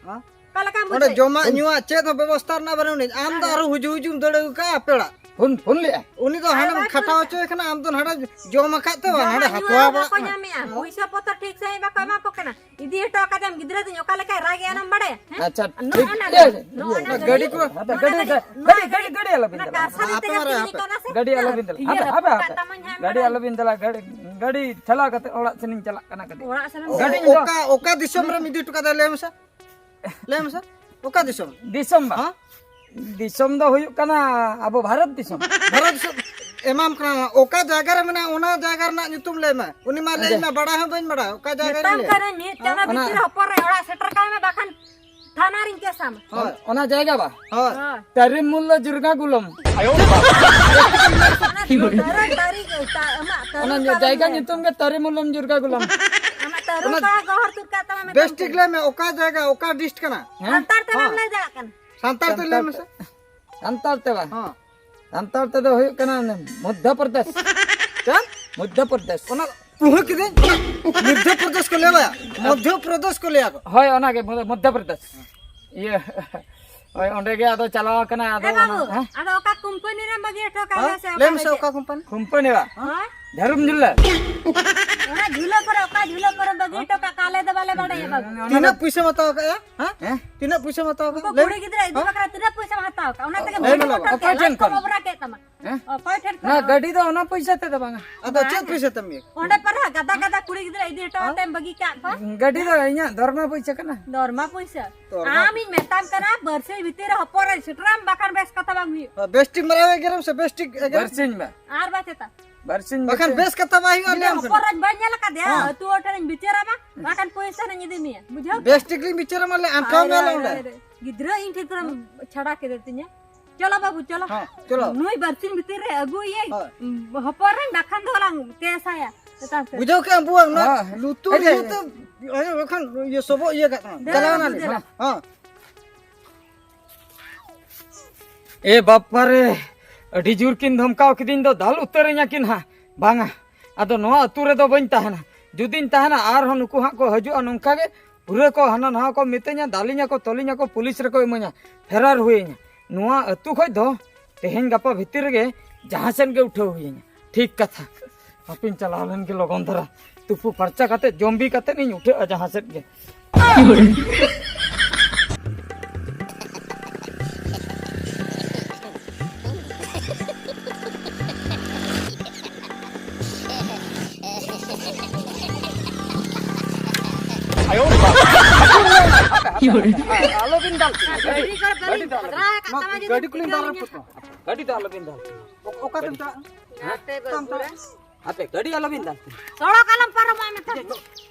ᱦᱮᱸ? ᱚᱠᱟ ᱞᱮᱠᱟᱢ ᱚᱸᱰᱮ ᱵᱩᱡᱷᱟᱹᱣ? ᱡᱚᱢᱟᱜ ᱧᱩᱣᱟᱜ ᱪᱮᱫ ᱦᱚᱸ ᱵᱮᱵᱚᱥᱛᱷᱟ ᱨᱮᱱᱟᱜ ᱵᱟᱹᱱᱩᱜ ᱟᱹᱱᱤᱡ᱾ ᱟᱢ ᱫᱚ ᱟᱨᱦᱚᱸ ᱦᱩᱡᱩᱜ ᱦᱩᱡᱩᱜ ᱮᱢ ᱫᱟᱹᱲ ᱟᱹᱜᱩ ᱠᱟᱜᱼᱟ ᱟᱯᱮ ᱚᱲᱟᱜ᱾ ᱯᱷᱳᱱ, ᱯᱷᱳᱱ ᱞᱮᱜᱼᱟ? ᱩᱱᱤ ᱫᱚ ᱦᱟᱸᱰᱮᱢ ᱟᱨ ᱵᱟᱠᱷᱟᱱ ᱠᱷᱟᱴᱟᱣ ᱦᱚᱪᱚᱭᱮ ᱠᱟᱱᱟ, ᱟᱢ ᱫᱚ ᱱᱟᱰᱮ ᱡᱚᱢ ᱟᱠᱟᱫ ᱛᱮ ᱵᱟᱝ, ᱡᱚᱢᱟᱜ ᱦᱟᱸᱰᱮ ᱧᱩᱣᱟᱜ ᱦᱟᱛᱣᱟ ᱵᱟᱠᱚ ᱵᱟᱲᱟᱜ ᱧᱟᱢᱮᱜᱼᱟ, ᱯᱩᱭᱥᱟᱹ ᱯᱚᱛᱚ ᱴᱷᱤᱠ ᱥᱟᱺᱦᱤᱡ ᱵᱟᱠᱚ ᱮᱢᱟ ᱠᱚ ᱠᱟᱱᱟ᱾ ᱤᱫᱤ ᱦᱚᱴᱚ ᱠᱟᱫᱮᱭᱟᱢ ᱜᱤᱫᱽᱨᱟᱹ ᱛᱤᱧ, ᱚᱠᱟ ᱞᱮᱠᱟᱭ ᱨᱟᱜᱮᱜᱼᱟ ᱚᱱᱟᱢ ᱵᱟᱲᱟᱭᱟ? ᱦᱮᱸ? ᱟᱪᱪᱷᱟ, ᱱᱚᱜᱼᱚ ᱴᱷᱤᱠ ᱱᱟ ᱜᱮᱭᱟ᱾ ᱞᱟᱹᱜᱤᱫ, ᱱᱚᱜᱼᱚ ᱱᱟ ᱜᱟᱹᱰᱤ ᱞᱟᱹᱜᱤᱫ, ᱠᱚ, ᱱᱚᱜᱼᱚ ᱱᱟ ᱜᱟᱹᱰᱤ, ᱞᱟᱹᱜᱤᱫ, ᱜᱟᱹᱰᱤ, ᱱᱚᱜᱼᱚ ᱱᱟ ᱜᱟᱹᱰᱤ, ᱞᱟᱹᱜᱤᱫ, ᱜᱟᱹᱰᱤ, ᱜᱟᱹᱰᱤ ᱟᱞᱚᱵᱤᱱ ᱱᱚᱣᱟ ᱪᱟᱞᱟᱜᱼᱟ᱾ ᱠᱟᱨᱥᱟᱞᱤ ᱦᱟᱯᱮ ᱛᱮᱜᱮ ᱢᱟᱨᱮ, ᱛᱤᱧ ᱦᱟᱯᱮ᱾ ᱠᱟᱱᱟ ᱥᱮ? ᱜᱟᱹᱰᱤ ᱟᱞᱚᱵᱤᱱ ᱪᱟᱞᱟᱜᱼᱟ᱾ ᱤᱭᱟᱹ ᱦᱟᱯᱮ, ᱦᱟᱯᱮ᱾ ᱨᱟᱹᱯᱩᱫ ᱠᱟᱜ ᱛᱟᱢᱟᱧ ᱦᱟᱸᱜ ᱜᱟᱹᱰᱤ ᱢᱟᱨᱟᱝ᱾ ᱟᱞᱚᱵᱤᱱ ᱪᱟᱞᱟᱜᱼᱟ᱾ ᱜᱟᱹᱰᱤ, ᱜᱟᱹᱰᱤ ᱴᱷᱮᱞᱟᱣ ᱠᱟᱛᱮ ᱚᱲᱟᱜ ᱥᱮᱱᱤᱧ ᱪᱟᱞᱟᱜ ᱠᱟᱱᱟ ᱠᱟᱹᱴᱤᱡ᱾ ᱚᱲᱟᱜ ᱥᱮᱱᱮᱢ ᱚ-, ᱜᱟᱹᱰᱤ ᱚᱠᱟ, ᱚᱠᱟ ᱫᱤᱥᱚᱢ ᱨᱮᱢ ᱤᱫᱤ ᱦᱚᱴᱚ ᱠᱟᱫᱮᱭᱟ ᱞᱟᱹᱭ ᱢᱮᱥᱮ? ᱞᱟᱹᱭ ᱢᱮᱥᱮ, ᱚᱠᱟ ᱫᱤᱥᱚᱢ? ᱫᱤᱥᱚᱢ ᱵᱟ? ᱦᱮᱸ? ᱫᱤᱥᱚᱢ ᱫᱚ ᱦᱩᱭᱩᱜ ᱠᱟᱱᱟ ᱟᱵᱚ ᱵᱷᱟᱨᱚᱛ ᱫᱤᱥᱚᱢ᱾ ᱵᱷᱟᱨᱚᱛ ᱫᱤᱥᱚᱢ ᱮᱢᱟᱢ ᱠᱟᱱᱟ, ᱚᱠᱟ ᱡᱟᱭᱜᱟ ᱨᱮ ᱢᱮᱱᱟᱜᱼᱟ, ᱚᱱᱟ ᱡᱟᱭᱜᱟ ᱨᱮᱱᱟᱜ ᱧᱩᱛᱩᱢ ᱞᱟᱹᱭ ᱢᱮ᱾ ᱩᱱᱤ ᱢᱟ ᱞᱟᱹᱭ ᱟᱪᱪᱷᱟ᱾ ᱢᱮ, ᱵᱟᱲᱟᱭ ᱦᱚᱸ ᱵᱟᱹᱧ ᱵᱟᱲᱟᱭᱟ, ᱚᱠᱟ ᱡᱟᱭᱜᱟ ᱨᱮ ᱢᱮᱛᱟᱢ ᱞᱟᱹᱭᱟ? ᱠᱟᱹᱱᱟᱹᱧ, ᱢᱤᱫ ᱪᱟᱸᱫᱚ ᱚᱱᱟ ᱵᱷᱤᱛᱤᱨ ᱨᱮ ᱦᱚᱯᱚᱱ ᱨᱮ ᱚᱲᱟᱜ ᱥᱮᱴᱮᱨ ᱠᱟᱭ ᱢᱮ, ᱵᱟᱠᱷᱟᱱ ᱛᱷᱟᱱᱟ ᱨᱤᱧ ᱠᱮᱥᱟᱢᱟ᱾ ᱦᱳᱭ᱾ ᱚᱱᱟ ᱡᱟᱭᱜᱟ ᱵᱟ? ᱦᱳᱭ᱾ ᱦᱳᱭ᱾ ᱛᱟᱨᱤᱢᱩᱞᱞᱚ ᱡᱩᱨᱜᱟ ᱜᱩᱞᱚᱢ᱾ ᱚᱱᱟ ᱛᱟᱹᱨᱩ, ᱛᱟᱹᱨᱤ, ᱛᱟ-, ᱟᱢᱟᱜ ᱛᱟᱹᱨᱩ ᱚᱱᱟ ᱛᱟᱹᱨᱩ ᱡᱟᱭᱜᱟ ᱞᱟᱹᱭ᱾ ᱧᱩᱛᱩᱢ ᱜᱮ ᱛᱟᱨᱤᱢᱩᱞᱞᱚᱢ ᱡᱩᱨᱜᱟ ᱜᱩᱞᱚᱢ᱾ ᱟᱢᱟᱜ ᱛᱟᱹᱨᱩ ᱚᱱᱟ ᱠᱚ ᱜᱚᱦᱚᱲ ᱛᱩᱫ ᱠᱟᱜ ᱛᱟᱢᱟ ᱢᱮᱛᱟᱢ ᱵᱮᱥ ᱴᱷᱤᱠ ᱠᱟᱹᱱᱟᱹᱧ᱾ ᱞᱟᱹᱭ ᱢᱮ, ᱚᱠᱟ ᱡᱟᱭᱜᱟ, ᱚᱠᱟ ᱰᱤᱥᱴ ᱠᱟᱱᱟ? ᱦᱮᱸ? ᱥᱟᱱᱛᱟᱲ ᱛᱮ ᱵᱟᱢ ᱦᱮᱸ᱾ ᱞᱟᱹᱭ ᱫᱟᱲᱮᱭᱟᱜ ᱠᱟᱱᱟ᱾ ᱥᱟᱱᱛᱟᱲ ᱛᱮ ᱞᱟᱹᱭ ᱥᱟᱱᱛᱟᱲ ᱢᱮᱥᱮ᱾ ᱛᱮ, ᱥᱟᱱᱛᱟᱲ ᱛᱮ ᱫᱚ ᱦᱩᱭᱩᱜ ᱠᱟᱱᱟ ᱚᱱᱮ ᱢᱚᱫᱽᱫᱷᱚ ᱯᱨᱚᱫᱮᱥ᱾ ᱪᱮᱫ? ᱢᱚᱫᱽᱫᱷᱚ ᱯᱨᱚᱫᱮᱥ᱾ ᱚᱱᱟ ᱩᱦᱩᱸ ᱠᱤᱫᱟᱹᱧ᱾ ᱢᱚᱫᱽᱫᱷᱚ ᱯᱨᱚᱫᱮᱥ ᱠᱚ ᱞᱟᱹᱭᱟ ᱵᱟᱭᱟ? ᱢᱚᱫᱽᱫᱷᱚ ᱯᱨᱚᱫᱮᱥ ᱠᱚ ᱞᱟᱹᱭᱟ ᱠᱚ᱾ ᱦᱳᱭ, ᱚᱱᱟᱜᱮ ᱢᱚᱫᱽ-, ᱢᱚᱫᱽᱫᱷᱚ ᱯᱨᱚᱫᱮᱥ᱾ ᱤᱭᱟᱹ, ᱦᱳᱭ, ᱚᱸᱰᱮ ᱜᱮ ᱟᱫᱚ ᱪᱟᱞᱟᱣ ᱠᱟᱱᱟ, ᱟᱫᱚ ᱮ ᱚᱱᱟ, ᱵᱟᱹᱵᱩ, ᱦᱮᱸ? ᱟᱫᱚ ᱚᱠᱟ ᱠᱳᱢᱯᱟᱱᱤ ᱨᱮᱢ ᱵᱟᱹᱜᱤ ᱦᱚᱴᱚ ᱠᱟᱜ ᱦᱮᱸ? ᱞᱮᱭᱟ ᱥᱮ ᱞᱟᱹᱭ ᱚᱠᱟ ᱢᱮᱥᱮ, ᱨᱮ ᱚᱠᱟ ᱪᱮᱫ? ᱠᱳᱢᱯᱟᱱᱤ? ᱠᱳᱢᱯᱟᱱᱤ ᱵᱟ? ᱦᱳᱭ᱾ ᱡᱷᱟᱹᱨᱩᱢ ᱡᱷᱩᱞᱟᱹ᱾ ᱚᱱᱟ ᱡᱷᱩᱞᱟᱹ ᱠᱚᱨᱮ, ᱚᱠᱟ ᱡᱷᱩᱞᱟᱹ ᱠᱚᱨᱮ ᱵᱟᱹᱜᱤ ᱦᱚᱴᱚ ᱠᱟᱜ, ᱟᱞᱮ ᱫᱚ ᱵᱟᱞᱮ ᱵᱟᱲᱟᱭᱟ ᱵᱟᱹᱵᱩ᱾ ᱛᱤᱱᱟᱹᱜ ᱯᱩᱭᱥᱟᱹᱢ ᱦᱟᱛᱟᱣ ᱠᱟᱜᱼᱟ? ᱦᱮᱸ? ᱦᱮᱸ? ᱛᱤᱱᱟᱹᱜ ᱯᱩᱭᱥᱟᱹᱢ ᱦᱟᱛᱟᱣ ᱠᱟᱜᱼᱟ? ᱩᱱᱠᱩ ᱞᱟᱹᱭ ᱠᱩᱲᱤ ᱢᱮ᱾ ᱜᱤᱫᱽᱨᱟᱹ ᱤᱫᱤ ᱦᱮᱸ? ᱵᱟᱠᱷᱨᱟ ᱛᱤᱱᱟᱹᱜ ᱯᱩᱭᱥᱟᱹᱢ ᱦᱟᱛᱟᱣ ᱠᱟᱜᱼᱟ? ᱚᱱᱟ ᱛᱮᱜᱮ ᱞᱟᱹᱭ ᱢᱮ ᱵᱷᱟᱹᱜᱤ ᱞᱟᱹᱭ ᱢᱮ᱾ ᱦᱚᱴᱚ ᱚᱠᱚᱭ ᱠᱮᱫ, ᱴᱷᱮᱱ ᱞᱟᱡ ᱠᱚ ᱠᱷᱚᱱ? ᱚᱵᱽᱨᱟ ᱠᱮᱫ ᱛᱟᱢᱟ᱾ ᱦᱮᱸ? ᱚᱠᱚᱭ ᱴᱷᱮᱱ ᱱᱟ ᱠᱷᱚᱱ? ᱜᱟᱹᱰᱤ ᱫᱚ ᱚᱱᱟ ᱯᱩᱭᱥᱟᱹ ᱛᱮᱫᱚ ᱵᱟᱝᱟ᱾ ᱟᱫᱚ ᱪᱮᱫ ᱵᱟᱝᱟ᱾ ᱯᱩᱭᱥᱟᱹ ᱛᱮᱢ ᱤᱭᱟᱹ? ᱚᱸᱰᱮ ᱯᱟᱨᱟ ᱜᱟᱫᱟ ᱜᱟᱫᱟ ᱠᱩᱲᱤ ᱜᱤᱫᱽᱨᱟᱹ ᱤᱫᱤ ᱦᱚᱴᱚ ᱦᱮᱸ? ᱠᱟᱛᱮᱢ ᱵᱟᱹᱜᱤ ᱠᱟᱜ ᱠᱚᱣᱟ᱾ ᱜᱟᱹᱰᱤ ᱫᱚ ᱤᱧᱟᱹᱜ ᱫᱚᱨᱢᱟ ᱯᱩᱭᱥᱟᱹ ᱠᱟᱱᱟ᱾ ᱫᱚᱨᱢᱟ ᱯᱩᱭᱥᱟᱹ? ᱫᱚᱨᱢᱟ᱾ ᱟᱢᱤᱧ ᱢᱮᱛᱟᱢ ᱠᱟᱱᱟ, ᱵᱟᱹᱨᱥᱤᱧ ᱵᱷᱤᱛᱤᱨ ᱨᱮ ᱦᱚᱯᱚᱱ ᱨᱮ ᱥᱮᱴᱮᱨᱟᱢ, ᱵᱟᱠᱷᱟᱱ ᱵᱮᱥ ᱠᱟᱛᱷᱟ ᱵᱟᱝ ᱦᱩᱭᱩᱜ᱾ ᱦᱮᱸ, ᱵᱮᱥ ᱴᱷᱤᱠ ᱢᱟᱨᱟᱣ ᱮ ᱜᱮᱨᱮᱢ ᱥᱮ ᱵᱮᱥ ᱴᱷᱤᱠ ᱮ ᱜᱮᱨᱮᱢ? ᱵᱟᱹᱨᱥᱤᱧ ᱢᱟ᱾ ᱟᱨ ᱵᱟ ᱪᱮᱛᱟ? ᱵᱟᱹᱨᱥᱤᱧ ᱵᱟᱠᱷᱟᱱ ᱵᱷᱤᱛᱤᱨ ᱨᱮ᱾ ᱵᱮᱥ ᱠᱟᱛᱷᱟ ᱵᱟᱭ ᱦᱩᱭᱩᱜᱼᱟ, ᱡᱩᱫᱤ ᱞᱟᱹᱭᱟᱢ ᱦᱚᱯᱚᱱ ᱠᱟᱱᱟ᱾ ᱨᱮ ᱵᱟᱹᱧ ᱧᱮᱞ ᱟᱠᱟᱫᱮᱭᱟ, ᱦᱮᱸ᱾ ᱟᱹᱛᱩ ᱦᱚᱲ ᱴᱷᱮᱱᱤᱧ ᱵᱤᱪᱟᱹᱨ ᱟᱢᱟ, ᱵᱟᱠᱷᱟᱱ ᱯᱩᱭᱥᱟᱹ ᱨᱤᱧ ᱤᱫᱤ ᱢᱮᱭᱟ᱾ ᱵᱩᱡᱷᱟᱹᱣ ᱵᱮᱥ ᱠᱮᱫᱟᱢ? ᱴᱷᱤᱠ ᱞᱤᱧ ᱵᱤᱪᱟᱹᱨ ᱟᱢᱟ, ᱞᱮ ᱟᱱᱠᱷᱟᱣ ᱟᱭ ᱢᱮ ᱨᱮ, ᱟᱞᱮ ᱟᱭ ᱚᱸᱰᱮ᱾ ᱨᱮ᱾ ᱜᱤᱫᱽᱨᱟᱹ ᱤᱧ ᱴᱷᱮᱱ ᱠᱷᱚᱱᱮᱢ ᱪᱷᱟᱲᱟ ᱠᱮᱫᱮ ᱛᱤᱧᱟ᱾ ᱪᱚᱞᱚ ᱵᱟᱹᱵᱩ, ᱪᱚᱞᱚ᱾ ᱦᱮᱸ, ᱪᱚᱞᱚ᱾ ᱱᱩᱭ ᱵᱟᱨᱥᱤᱧ ᱵᱷᱤᱛᱤᱨ ᱨᱮ ᱟᱹᱜᱩᱭᱮᱭᱟᱹᱧ᱾ ᱦᱳᱭ᱾ ᱦᱚᱯᱚᱱ ᱨᱮᱱ ᱵᱟᱠᱷᱟᱱ ᱫᱚ ᱞᱟᱝ ᱠᱮᱥᱟᱭᱟ ᱪᱮᱛᱟᱱ ᱥᱮᱫ᱾ ᱵᱩᱡᱷᱟᱹᱣ ᱠᱮᱜᱼᱟᱢ ᱵᱩᱣᱟᱝ? ᱱᱚᱣᱟ ᱦᱮᱸ᱾ ᱞᱩᱛᱩᱨ ᱮᱭ, ᱮᱭ, ᱤᱭᱟᱹᱛᱮ, ᱮᱭ, ᱵᱟᱠᱷᱟᱱ ᱤᱭᱟᱹ ᱥᱚᱵᱚᱜ ᱤᱭᱟᱹ ᱠᱟᱜ ᱛᱟᱢᱟ᱾ ᱫᱮᱞᱟ ᱪᱟᱞᱟᱣ ᱵᱟᱹᱵᱩ, ᱮᱱᱟᱞᱤᱧ᱾ ᱫᱮᱞᱟ᱾ ᱦᱮᱸ᱾ ᱮ ᱵᱟᱯᱟᱨᱮ, ᱟᱹᱰᱤ ᱡᱳᱨ ᱠᱤᱱ ᱫᱷᱚᱢᱠᱟᱣ ᱠᱤᱫᱤᱧ ᱫᱚ, ᱫᱟᱞ ᱩᱛᱟᱹᱨᱤᱧᱟ ᱠᱤᱱ ᱦᱟᱸᱜ᱾ ᱵᱟᱝᱟ, ᱟᱫᱚ ᱱᱚᱣᱟ ᱟᱹᱛᱩ ᱨᱮᱫᱚ ᱵᱟᱹᱧ ᱛᱟᱦᱮᱱᱟ᱾ ᱡᱩᱫᱤᱧ ᱛᱟᱦᱮᱱᱟ, ᱟᱨᱦᱚᱸ ᱱᱩᱠᱩ ᱦᱟᱸᱜ ᱠᱚ ᱦᱤᱡᱩᱜᱼᱟ ᱱᱚᱝᱠᱟ ᱜᱮ, ᱯᱩᱨᱟᱹ ᱠᱚ ᱦᱟᱱᱟ ᱱᱟᱣᱟ ᱠᱚ ᱢᱤᱛᱟᱹᱧᱟ, ᱫᱟᱞᱤᱧᱟ ᱠᱚ, ᱛᱚᱞᱤᱧᱟ ᱠᱚ, ᱯᱩᱞᱤᱥ ᱨᱮᱠᱚ ᱤᱢᱟᱹᱧᱟ, ᱯᱷᱮᱨᱟᱨ ᱦᱩᱭᱟᱹᱧᱟ᱾ ᱱᱚᱣᱟ ᱟᱹᱛᱩ ᱠᱷᱚᱡ ᱫᱚ ᱛᱮᱦᱮᱧ ᱜᱟᱯᱟ ᱵᱷᱤᱛᱤᱨ ᱨᱮᱜᱮ ᱡᱟᱦᱟᱸ ᱥᱮᱫ ᱜᱮ ᱩᱴᱷᱟᱹᱣ ᱦᱩᱭᱟᱹᱧᱟ᱾ ᱴᱷᱤᱠ ᱠᱟᱛᱷᱟ᱾ ᱦᱟᱯᱮᱧ ᱪᱟᱞᱟᱣ ᱞᱮᱱ ᱜᱮ ᱞᱚᱜᱚᱱ ᱫᱷᱟᱨᱟ, ᱛᱩᱯᱩ ᱯᱷᱟᱨᱪᱟ ᱠᱟᱛᱮ, ᱡᱚᱢ ᱵᱤ ᱠᱟᱛᱮ ᱤᱧ ᱩᱴᱷᱟᱹᱜᱼᱟ ᱡᱟᱦᱟᱸ ᱥᱮᱫ ᱜᱮ᱾ ᱟᱞᱚᱵᱤᱱ ᱫᱟᱞ ᱠᱤᱱᱟ, ᱜᱟᱹᱰᱤ, ᱜᱟᱹᱰᱤ ᱫᱚ ᱟᱞᱚᱵᱤᱱ, ᱜᱟᱹᱰᱤ ᱠᱚᱞᱤᱧ ᱫᱟᱞ ᱨᱟᱹᱯᱩᱫ ᱠᱚᱣᱟ᱾ ᱜᱟᱹᱰᱤ ᱫᱚ ᱟᱞᱚᱵᱤᱱ ᱫᱟᱞ ᱠᱤᱱᱟ᱾ ᱚᱠᱟ ᱛᱮᱢ ᱪᱟᱞᱟᱜᱼᱟ? ᱦᱮᱸ? ᱦᱟᱯᱮ, ᱜᱟᱹᱰᱤ ᱟᱞᱚᱵᱤᱱ ᱫᱟᱞ ᱠᱤᱱᱟ᱾ ᱥᱚᱲᱚᱠ ᱟᱞᱚᱢ ᱯᱟᱨᱚᱢᱚᱜᱼᱟ ᱢᱮᱛᱟᱢ᱾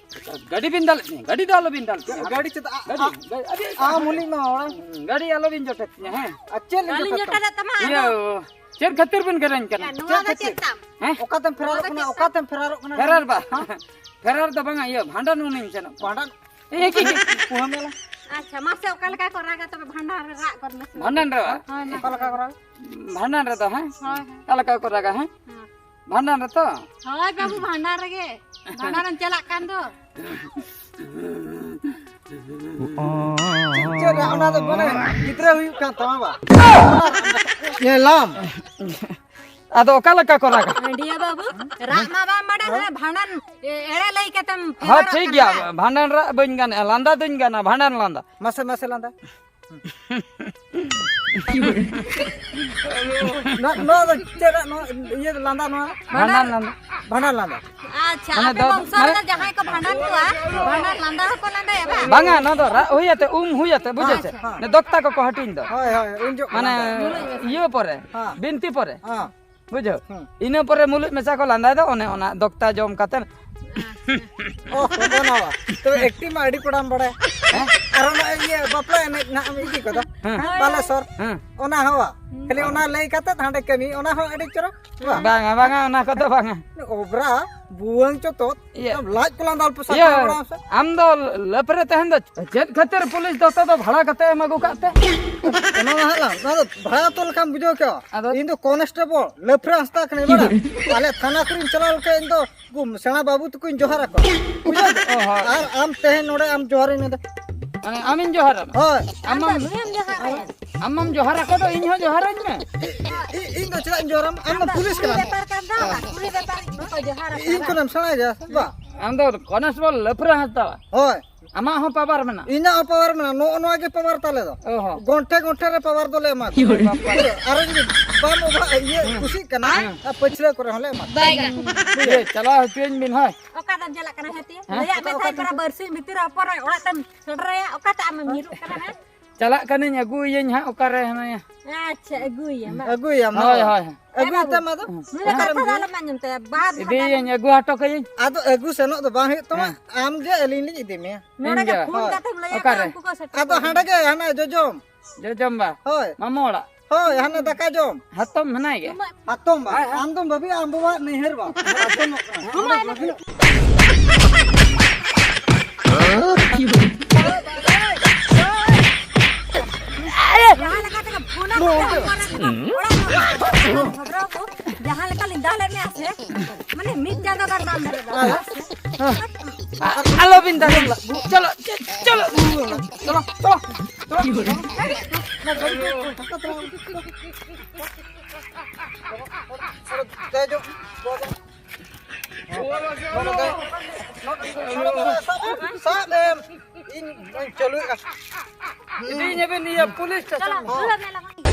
ᱜᱟᱹᱰᱤ ᱵᱤᱱ ᱫᱟᱞᱮᱫ ᱛᱤᱧᱟ, ᱜᱟᱹᱰᱤ ᱫᱚ ᱟᱞᱚᱵᱤᱱ ᱫᱟᱞ ᱠᱤᱱᱟ᱾ ᱜᱟᱹᱰᱤ ᱪᱮᱫ? ᱟ-, ᱜᱟᱹᱰᱤ, ᱟ-, ᱜᱟᱹᱰᱤ, ᱟᱢ ᱩᱱᱤᱧ ᱢᱟ ᱦᱚᱲ᱾ ᱜᱟᱹᱰᱤ ᱟᱞᱚᱵᱤᱱ ᱡᱚᱴᱮᱫ ᱛᱤᱧᱟ, ᱦᱮᱸ? ᱟᱨ ᱪᱮᱫ ᱞᱤᱧ ᱵᱟᱹᱞᱤᱧ ᱡᱚᱴᱮᱫ ᱡᱚᱴᱮᱫᱮᱫ ᱛᱟᱢᱟ, ᱤᱭᱟᱹ, ᱟᱫᱚ᱾ ᱪᱮᱫ ᱠᱷᱟᱹᱛᱤᱨ ᱵᱤᱱ ᱜᱮᱨᱮᱧ ᱠᱟᱱᱟ? ᱭᱟ, ᱱᱚᱣᱟ ᱪᱮᱫ ᱫᱚ ᱪᱮᱫ ᱠᱷᱟᱹᱛᱤᱨ? ᱛᱟᱢ? ᱦᱮᱸ? ᱚᱠᱟ ᱛᱮᱢ ᱯᱷᱮᱨᱟᱨᱚᱜ ᱱᱚᱣᱟ ᱠᱟᱱᱟ? ᱫᱚ ᱚᱠᱟ ᱛᱮᱢ ᱯᱷᱮᱨᱟᱨᱚᱜ ᱠᱟᱱᱟ? ᱯᱷᱮᱨᱟᱨ ᱵᱟ-, ᱦᱮᱸ? ᱯᱷᱮᱨᱟᱨ ᱫᱚ ᱵᱟᱝᱟ, ᱤᱭᱟᱹ, ᱵᱷᱟᱸᱰᱟᱱ ᱦᱩᱱᱟᱹᱧ ᱥᱮᱱᱚᱜ᱾ ᱵᱷᱟᱸᱰᱟᱱ? ᱮ, ᱠᱤ, ᱠᱤ? ᱯᱩᱦᱟᱹ ᱢᱮᱞᱟ᱾ ᱟᱪᱪᱷᱟ, ᱢᱟᱥᱮ ᱚᱠᱟ ᱞᱮᱠᱟ ᱠᱚ ᱨᱟᱜᱟ ᱛᱚᱵᱮ ᱵᱷᱟᱸᱰᱟᱱ ᱨᱮ ᱨᱟᱜ ᱠᱚᱨᱮ ᱱᱟᱥᱮ? ᱵᱷᱟᱸᱰᱟᱱ ᱨᱮ ᱵᱟᱝ? ᱦᱳᱭ, ᱱᱟᱥᱮ᱾ ᱚᱠᱟ ᱞᱮᱠᱟ ᱠᱚ ᱨᱟᱜᱟ? ᱵᱷᱟᱸᱰᱟᱱ ᱨᱮᱫᱚ, ᱦᱮᱸ? ᱦᱳᱭ, ᱦᱳᱭ᱾ ᱚᱠᱟ ᱞᱮᱠᱟ ᱠᱚ ᱨᱟᱜᱟ, ᱦᱮᱸ? ᱦᱮᱸ᱾ ᱵᱷᱟᱸᱰᱟᱱ ᱨᱮᱛᱚ? ᱦᱳᱭ ᱵᱟᱹᱵᱩ, ᱵᱷᱟᱸᱰᱟᱱ ᱨᱮᱜᱮ᱾ ᱵᱷᱟᱸᱰᱟᱱ ᱮᱢ ᱪᱟᱞᱟᱜ ᱠᱟᱱ ᱫᱚ᱾ ᱪᱮᱫ, ᱪᱮᱫ ᱨᱮ ᱚᱱᱟ ᱫᱚ ᱢᱟᱱᱮ ᱜᱤᱫᱽᱨᱟᱹ ᱦᱩᱭᱩᱜ ᱠᱟᱱ ᱛᱟᱢᱟ ᱵᱟ? ᱧᱮᱞᱟᱢ᱾ ᱟᱫᱚ ᱚᱠᱟ ᱞᱮᱠᱟ ᱠᱚ ᱨᱟᱜᱟ? ᱦᱟᱹᱰᱤᱭᱟᱹ ᱵᱟᱹᱵᱩ, ᱨᱟᱜ ᱢᱟ ᱵᱟᱢ ᱵᱟᱰᱟᱭ, ᱦᱟᱱᱮ ᱵᱷᱟᱸᱰᱟᱱ ᱮ-, ᱮᱲᱮ ᱞᱟᱹᱭ ᱠᱟᱛᱮᱢ ᱦᱚᱸ, ᱯᱷᱮᱵᱟᱨᱚᱜ ᱴᱷᱤᱠ ᱠᱟᱱᱟ ᱜᱮᱭᱟ, ᱦᱟᱸᱜ᱾ ᱵᱷᱟᱸᱰᱟᱱ ᱨᱟᱜ ᱵᱟᱹᱧ ᱜᱟᱱᱮᱜᱼᱟ, ᱞᱟᱸᱫᱟ ᱫᱚᱧ ᱜᱟᱱᱟ, ᱵᱷᱟᱸᱰᱟᱱ ᱞᱟᱸᱫᱟ᱾ ᱢᱟᱥᱮ, ᱢᱟᱥᱮ ᱞᱟᱸᱫᱟ᱾ ᱱᱚᱣᱟ, ᱱᱚᱣᱟ ᱫᱚ ᱪᱮᱫ ᱨᱮ-, ᱱᱚᱣᱟ ᱤᱭᱟᱹ ᱞᱟᱸᱫᱟ ᱱᱚᱣᱟ? ᱵᱷᱟᱸᱰᱟᱱ ᱞᱟᱸᱫᱟ᱾ ᱵᱷᱟᱸᱰᱟᱱ ᱞᱟᱸᱫᱟ᱾ ᱟᱪᱪᱷᱟ, ᱢᱟᱱᱮ ᱟᱯᱮ ᱫᱚ, ᱵᱚᱝᱥᱚ ᱢᱟᱱᱮ ᱨᱮᱫᱚ ᱡᱟᱦᱟᱸᱭ ᱠᱚ ᱵᱷᱟᱸᱰᱟᱱ ᱠᱚᱣᱟ, ᱵᱷᱟᱸᱰᱟᱱ ᱞᱟᱸᱫᱟ ᱦᱚᱸᱠᱚ ᱞᱟᱸᱫᱟᱭᱟ ᱵᱟᱝ? ᱵᱟᱝᱟ, ᱱᱚᱣᱟ ᱫᱚ ᱨᱟᱜ ᱦᱩᱭ ᱟᱛᱮ, ᱩᱢ ᱦᱩᱭ ᱟᱛᱮ, ᱵᱩᱡᱷᱟᱹᱣ ᱪᱮ? ᱟᱪᱪᱷᱟ, ᱦᱮᱸ᱾ ᱱᱮ ᱫᱚᱠᱛᱟ ᱠᱚᱠᱚ ᱦᱟᱹᱴᱤᱧ ᱫᱚ᱾ ᱦᱳᱭ, ᱦᱳᱭ, ᱩᱱ ᱡᱚᱠᱷᱚᱱ ᱢᱟᱱᱮ ᱞᱟᱸᱫᱟ᱾ ᱤᱭᱟᱹ ᱯᱚᱨᱮ, ᱦᱮᱸ᱾ ᱵᱤᱱᱛᱤ ᱯᱚᱨᱮ᱾ ᱦᱮᱸ᱾ ᱵᱩᱡᱷᱟᱹᱣ? ᱦᱮᱸ᱾ ᱤᱱᱟᱹ ᱯᱚᱨᱮ ᱢᱩᱞᱩᱡ ᱢᱮᱥᱟ ᱠᱚ ᱞᱟᱸᱫᱟᱭ ᱫᱚ, ᱚᱱᱮ ᱚᱱᱟ ᱫᱚᱠᱛᱟ ᱡᱚᱢ ᱠᱟᱛᱮ᱾ ᱚ, ᱦᱚᱯᱚᱱ ᱵᱟ᱾ ᱛᱚ, acting ᱢᱟ ᱟᱹᱰᱤ ᱠᱚᱲᱟᱢ ᱵᱟᱲᱟᱭ᱾ ᱦᱮᱸ? ᱟᱨ ᱚᱱᱟ ᱤᱭᱟᱹ ᱵᱟᱯᱞᱟ ᱮᱱᱮᱡ ᱱᱟᱦᱟᱜ ᱮᱢ ᱤᱫᱤ ᱠᱚᱫᱚ᱾ ᱦᱮᱸ᱾ ᱵᱟᱞᱮᱥᱚᱨ᱾ ᱦᱮᱸ᱾ ᱚᱱᱟ ᱦᱚᱸ᱾ ᱠᱷᱟᱹᱞᱤ ᱚᱱᱟ ᱞᱟᱹᱭ ᱠᱟᱛᱮ ᱦᱟᱸᱰᱮ ᱠᱟᱹᱢᱤ, ᱚᱱᱟ ᱦᱚᱸ ᱟᱹᱰᱤ ᱪᱚᱨᱚᱠ᱾ ᱵᱟᱝ᱾ ᱵᱟᱝᱟ, ᱵᱟᱝᱟ, ᱚᱱᱟ ᱠᱚᱫᱚ ᱵᱟᱝᱟ᱾ ᱚᱵᱨᱟ, ᱵᱩᱣᱟᱹᱝ ᱪᱚᱛᱚᱛ᱾ ᱤᱭᱟᱹ᱾ ᱞᱟᱡ ᱠᱚᱞᱟᱝ ᱫᱟᱞ ᱯᱚᱥᱟᱜ ᱤᱭᱟᱹ, ᱠᱟᱱᱟ ᱚᱲᱟᱜ ᱥᱮᱫ᱾ ᱟᱢ ᱫᱚ ᱞᱟᱹᱯᱨᱮ ᱛᱟᱦᱮᱱ ᱫᱚ ᱪᱮᱫ ᱠᱷᱟᱹᱛᱤᱨ ᱯᱩᱞᱤᱥ ᱫᱚᱛᱚ ᱫᱚ ᱵᱷᱟᱲᱟ ᱠᱟᱛᱮ ᱮᱢ ᱟᱹᱜᱩ ᱠᱟᱜ ᱛᱮ? ᱚᱱᱟ ᱢᱟ ᱦᱟᱸᱜ ᱞᱟᱝ, ᱚᱱᱟ ᱫᱚ ᱵᱷᱟᱲᱟ ᱛᱚ ᱞᱮᱠᱟᱢ ᱵᱩᱡᱷᱟᱹᱣ ᱠᱮᱜᱼᱟ᱾ ᱟᱫᱚ? ᱤᱧ ᱫᱚ ᱠᱚᱱᱮᱥᱴᱮᱵᱚᱞ, ᱞᱟᱹᱯᱨᱟᱹ ᱦᱟᱸᱥᱫᱟ ᱠᱟᱹᱱᱟᱹᱧ ᱵᱟᱲᱟᱭ᱾ ᱟᱞᱮ ᱛᱷᱟᱱᱟ ᱠᱚᱨᱮᱧ ᱪᱟᱞᱟᱣ ᱞᱮᱱᱠᱷᱟᱱ ᱤᱧ ᱫᱚ ᱩᱱᱠᱩ ᱥᱮᱬᱟ ᱵᱟᱹᱵᱩ ᱛᱟᱠᱚᱧ ᱡᱚᱦᱟᱨ ᱟᱠᱚᱣᱟ᱾ ᱵᱩᱡᱷᱟᱹᱣ ᱠᱮᱫᱟ? ᱚ, ᱦᱳᱭ᱾ ᱟᱨ ᱟᱢ ᱛᱮᱦᱮᱧ ᱱᱚᱰᱮ ᱟᱢ ᱡᱚᱦᱟᱨᱤᱧ ᱢᱮ᱾ ᱢᱟᱱᱮ ᱟᱢᱤᱧ ᱡᱚᱦᱟᱨ ᱟᱢᱟ? ᱦᱳᱭ᱾ ᱟᱢ ᱫᱚ ᱟᱢᱟᱢ ᱱᱩᱭᱮᱢ ᱡᱚᱦᱟᱨ ᱟᱭᱟ᱾ ᱟᱢᱟᱢ ᱡᱚᱦᱟᱨ ᱟᱠᱚ ᱫᱚ ᱤᱧ ᱦᱚᱸ ᱡᱚᱦᱟᱨᱟᱹᱧ ᱢᱮ᱾ ᱤ-, ᱤ-, ᱤᱧ ᱫᱚ ᱪᱮᱫᱟᱜ ᱤᱧ ᱡᱚᱦᱟᱨᱟᱢᱟ? ᱟᱢ ᱫᱚ ᱟᱢ ᱫᱚ ᱯᱩᱞᱤᱥ ᱠᱩᱲᱤ ᱠᱟᱱᱟᱢ᱾ ᱵᱮᱯᱟᱨ ᱠᱟᱱ ᱫᱚ, ᱠᱩᱲᱤ ᱵᱮᱯᱟᱨ ᱠᱚ ᱡᱚᱦᱟᱨ ᱟᱠᱚ ᱤᱧ ᱵᱟᱝ? ᱠᱷᱚᱱᱮᱢ ᱥᱮᱬᱟ ᱜᱮᱭᱟ ᱥᱮ ᱵᱟᱝ? ᱟᱢ ᱫᱚ ᱠᱚᱱᱮᱥᱴᱮᱵᱚᱞ ᱞᱟᱹᱯᱨᱟᱹ ᱦᱟᱸᱥᱫᱟ᱾ ᱦᱳᱭ᱾ ᱟᱢᱟᱜ ᱦᱚᱸ ᱯᱟᱣᱟᱨ ᱢᱮᱱᱟᱜᱼᱟ? ᱤᱧᱟᱹᱜ ᱦᱚᱸ ᱯᱟᱣᱟᱨ ᱢᱮᱱᱟᱜᱼᱟ, ᱱᱚᱜᱼᱚ ᱱᱚᱣᱟ ᱜᱮ ᱯᱟᱣᱟᱨ ᱛᱟᱞᱮ ᱫᱚ᱾ ᱚ ᱦᱚᱸ᱾ ᱜᱚᱱᱴᱷᱮ ᱜᱚᱱᱴᱷᱮ ᱨᱮ ᱯᱟᱣᱟᱨ ᱫᱚᱞᱮ ᱮᱢᱟ ᱠᱚᱣᱟ᱾ ᱤᱭᱟᱹ ᱵᱟᱯᱞᱟ᱾ ᱟᱨᱚ ᱡᱩᱫᱤ ᱵᱟᱢ ᱚᱵᱷᱟ-, ᱤᱭᱟᱹ ᱦᱩᱸ᱾ ᱠᱩᱥᱤᱜ ᱠᱟᱱᱟ, ᱦᱩᱸ᱾ ᱟᱨ ᱯᱟᱹᱪᱷᱞᱟᱹ ᱠᱚᱨᱮ ᱦᱚᱸᱞᱮ ᱮᱢᱟ ᱠᱚᱣᱟ᱾ ᱵᱟᱭ ᱜᱟᱱᱚᱜᱼᱟ᱾ ᱤᱭᱟᱹ, ᱪᱟᱞᱟᱣ ᱦᱚᱪᱚᱧ ᱵᱤᱱ ᱦᱳᱭ᱾ ᱚᱠᱟ ᱛᱮᱢ ᱪᱟᱞᱟᱜ ᱠᱟᱱᱟ ᱦᱟᱹᱛᱤ? ᱦᱮᱸ? ᱞᱟᱹᱭᱟᱜ ᱢᱮ ᱚᱠᱟ, ᱛᱟᱦᱮᱸ ᱚᱠᱟ? ᱠᱟᱱᱟ ᱵᱟᱨᱥᱤᱧ ᱵᱷᱤᱛᱤᱨ ᱨᱮ ᱦᱚᱯᱚᱱ ᱚᱲᱟᱜ ᱛᱮᱢ ᱥᱮᱴᱮᱨᱟᱭᱟ, ᱚᱠᱟᱛᱮ ᱟᱢᱮᱢ ᱧᱤᱨᱩᱜ ᱠᱟᱱᱟ ᱦᱟᱸᱜ? ᱪᱟᱞᱟᱜ ᱠᱟᱹᱱᱟᱹᱧ, ᱟᱹᱜᱩᱭᱟᱹᱧ ᱦᱟᱸᱜ, ᱚᱠᱟᱨᱮ ᱦᱮᱱᱟᱭᱟ? ᱟᱪᱪᱷᱟ, ᱟᱹᱜᱩᱭᱟᱢ᱾ ᱟᱹᱜᱩᱭᱟᱢ, ᱦᱳᱭ, ᱦᱳᱭ᱾ ᱦᱳᱭ᱾ ᱟᱹᱜᱩᱭ ᱛᱟᱢ ᱟᱫᱚ᱾ ᱦᱩᱸ᱾ ᱱᱩᱭ ᱫᱚ ᱚᱠᱟᱨᱮᱢ ᱠᱟᱛᱷᱟ ᱫᱚ ᱤᱫᱤᱭᱟ? ᱟᱞᱚᱢ ᱟᱸᱡᱚᱢ ᱛᱟᱭᱟ, ᱵᱟᱫ ᱤᱫᱤᱭᱟᱹᱧ, ᱟᱹᱜᱩ ᱦᱚᱴᱚ ᱠᱟᱹᱭᱟᱹᱧ᱾ ᱟᱫᱚ ᱟᱹᱜᱩ ᱥᱮᱱᱚᱜ ᱫᱚ ᱵᱟᱝ ᱦᱩᱭᱩᱜ ᱛᱟᱢᱟ, ᱦᱮᱸ᱾ ᱟᱢ ᱜᱮ ᱟᱹᱞᱤᱧ ᱞᱤᱧ ᱤᱫᱤ ᱢᱮᱭᱟ᱾ ᱱᱚᱰᱮ ᱤᱧ ᱜᱮ ᱜᱮ᱾ ᱯᱷᱳᱱ ᱦᱳᱭ᱾ ᱠᱟᱛᱮᱢ ᱞᱟᱹᱭᱟ ᱚᱠᱟᱨᱮ? ᱠᱚ, ᱩᱱᱠᱩ ᱠᱚ ᱥᱮᱴᱮᱨ ᱟᱫᱚ ᱠᱚᱜᱼᱟ᱾ ᱦᱟᱸᱰᱮ ᱜᱮ, ᱦᱟᱱᱟ ᱡᱚᱡᱚᱢ᱾ ᱡᱚᱡᱚᱢ ᱵᱟ? ᱦᱳᱭ᱾ ᱢᱟᱢᱚ ᱚᱲᱟᱜ? ᱦᱳᱭ, ᱦᱟᱱᱟ ᱫᱟᱠᱟ ᱡᱚᱢ᱾ ᱦᱟᱛᱚᱢ ᱢᱮᱱᱟᱭ ᱜᱮ? ᱦᱟᱛᱚᱢ ᱵᱟ? ᱦᱮᱸ, ᱦᱮᱸ᱾ ᱟᱢ ᱫᱚᱢ ᱵᱷᱟᱹᱵᱤᱭᱟ ᱟᱢ ᱵᱟᱵᱟ ᱱᱟᱹᱭᱦᱟᱹᱨ ᱵᱟ? ᱦᱟᱛᱚᱢᱚᱜ ᱠᱟᱱᱟ᱾ ᱦᱟᱛᱚᱢ ᱵᱟ? ᱡᱟᱦᱟᱸ ᱞᱮᱠᱟ ᱛᱮᱜᱮ ᱯᱷᱳᱱ ᱟᱢ ᱠᱟᱱᱟ, ᱚᱲᱟᱜ ᱨᱮ ᱡᱟᱦᱟᱸ ᱞᱮᱠᱟ ᱞᱤᱧ ᱫᱟᱞᱮᱫ ᱢᱮᱭᱟ ᱥᱮ, ᱢᱟᱱᱮ ᱢᱤᱫ ᱡᱟᱸᱜᱟ ᱜᱟᱱ ᱵᱟᱢ ᱫᱟᱞᱮᱫᱟ᱾ ᱟᱞᱚᱵᱤᱱ ᱫᱟᱞᱮᱫ᱾ ᱪᱚᱞᱚ, ᱪᱚᱞᱚ, ᱪᱚᱞᱚ, ᱪᱚᱞᱚ, ᱪᱚᱞᱚ᱾ ᱫᱮᱡᱚᱜ, ᱵᱚᱞᱚ᱾ ᱱᱚᱰᱮ ᱫᱮᱡ᱾ ᱱᱚᱰᱮ, ᱱᱚᱰᱮ ᱥᱟᱵ ᱮᱢ, ᱥᱟᱵ ᱮᱢ᱾ ᱤᱧ, ᱤᱧ ᱪᱟᱹᱞᱩᱭᱮᱫᱼᱟ᱾ ᱤᱫᱤᱧᱟᱵᱮᱱ ᱤᱭᱟᱹ ᱯᱩᱞᱤᱥ ᱥᱴᱮᱥᱚᱱ᱾ ᱪᱟᱞᱟᱜ ᱢᱮ, ᱞᱟᱜᱟᱣ ᱢᱮ᱾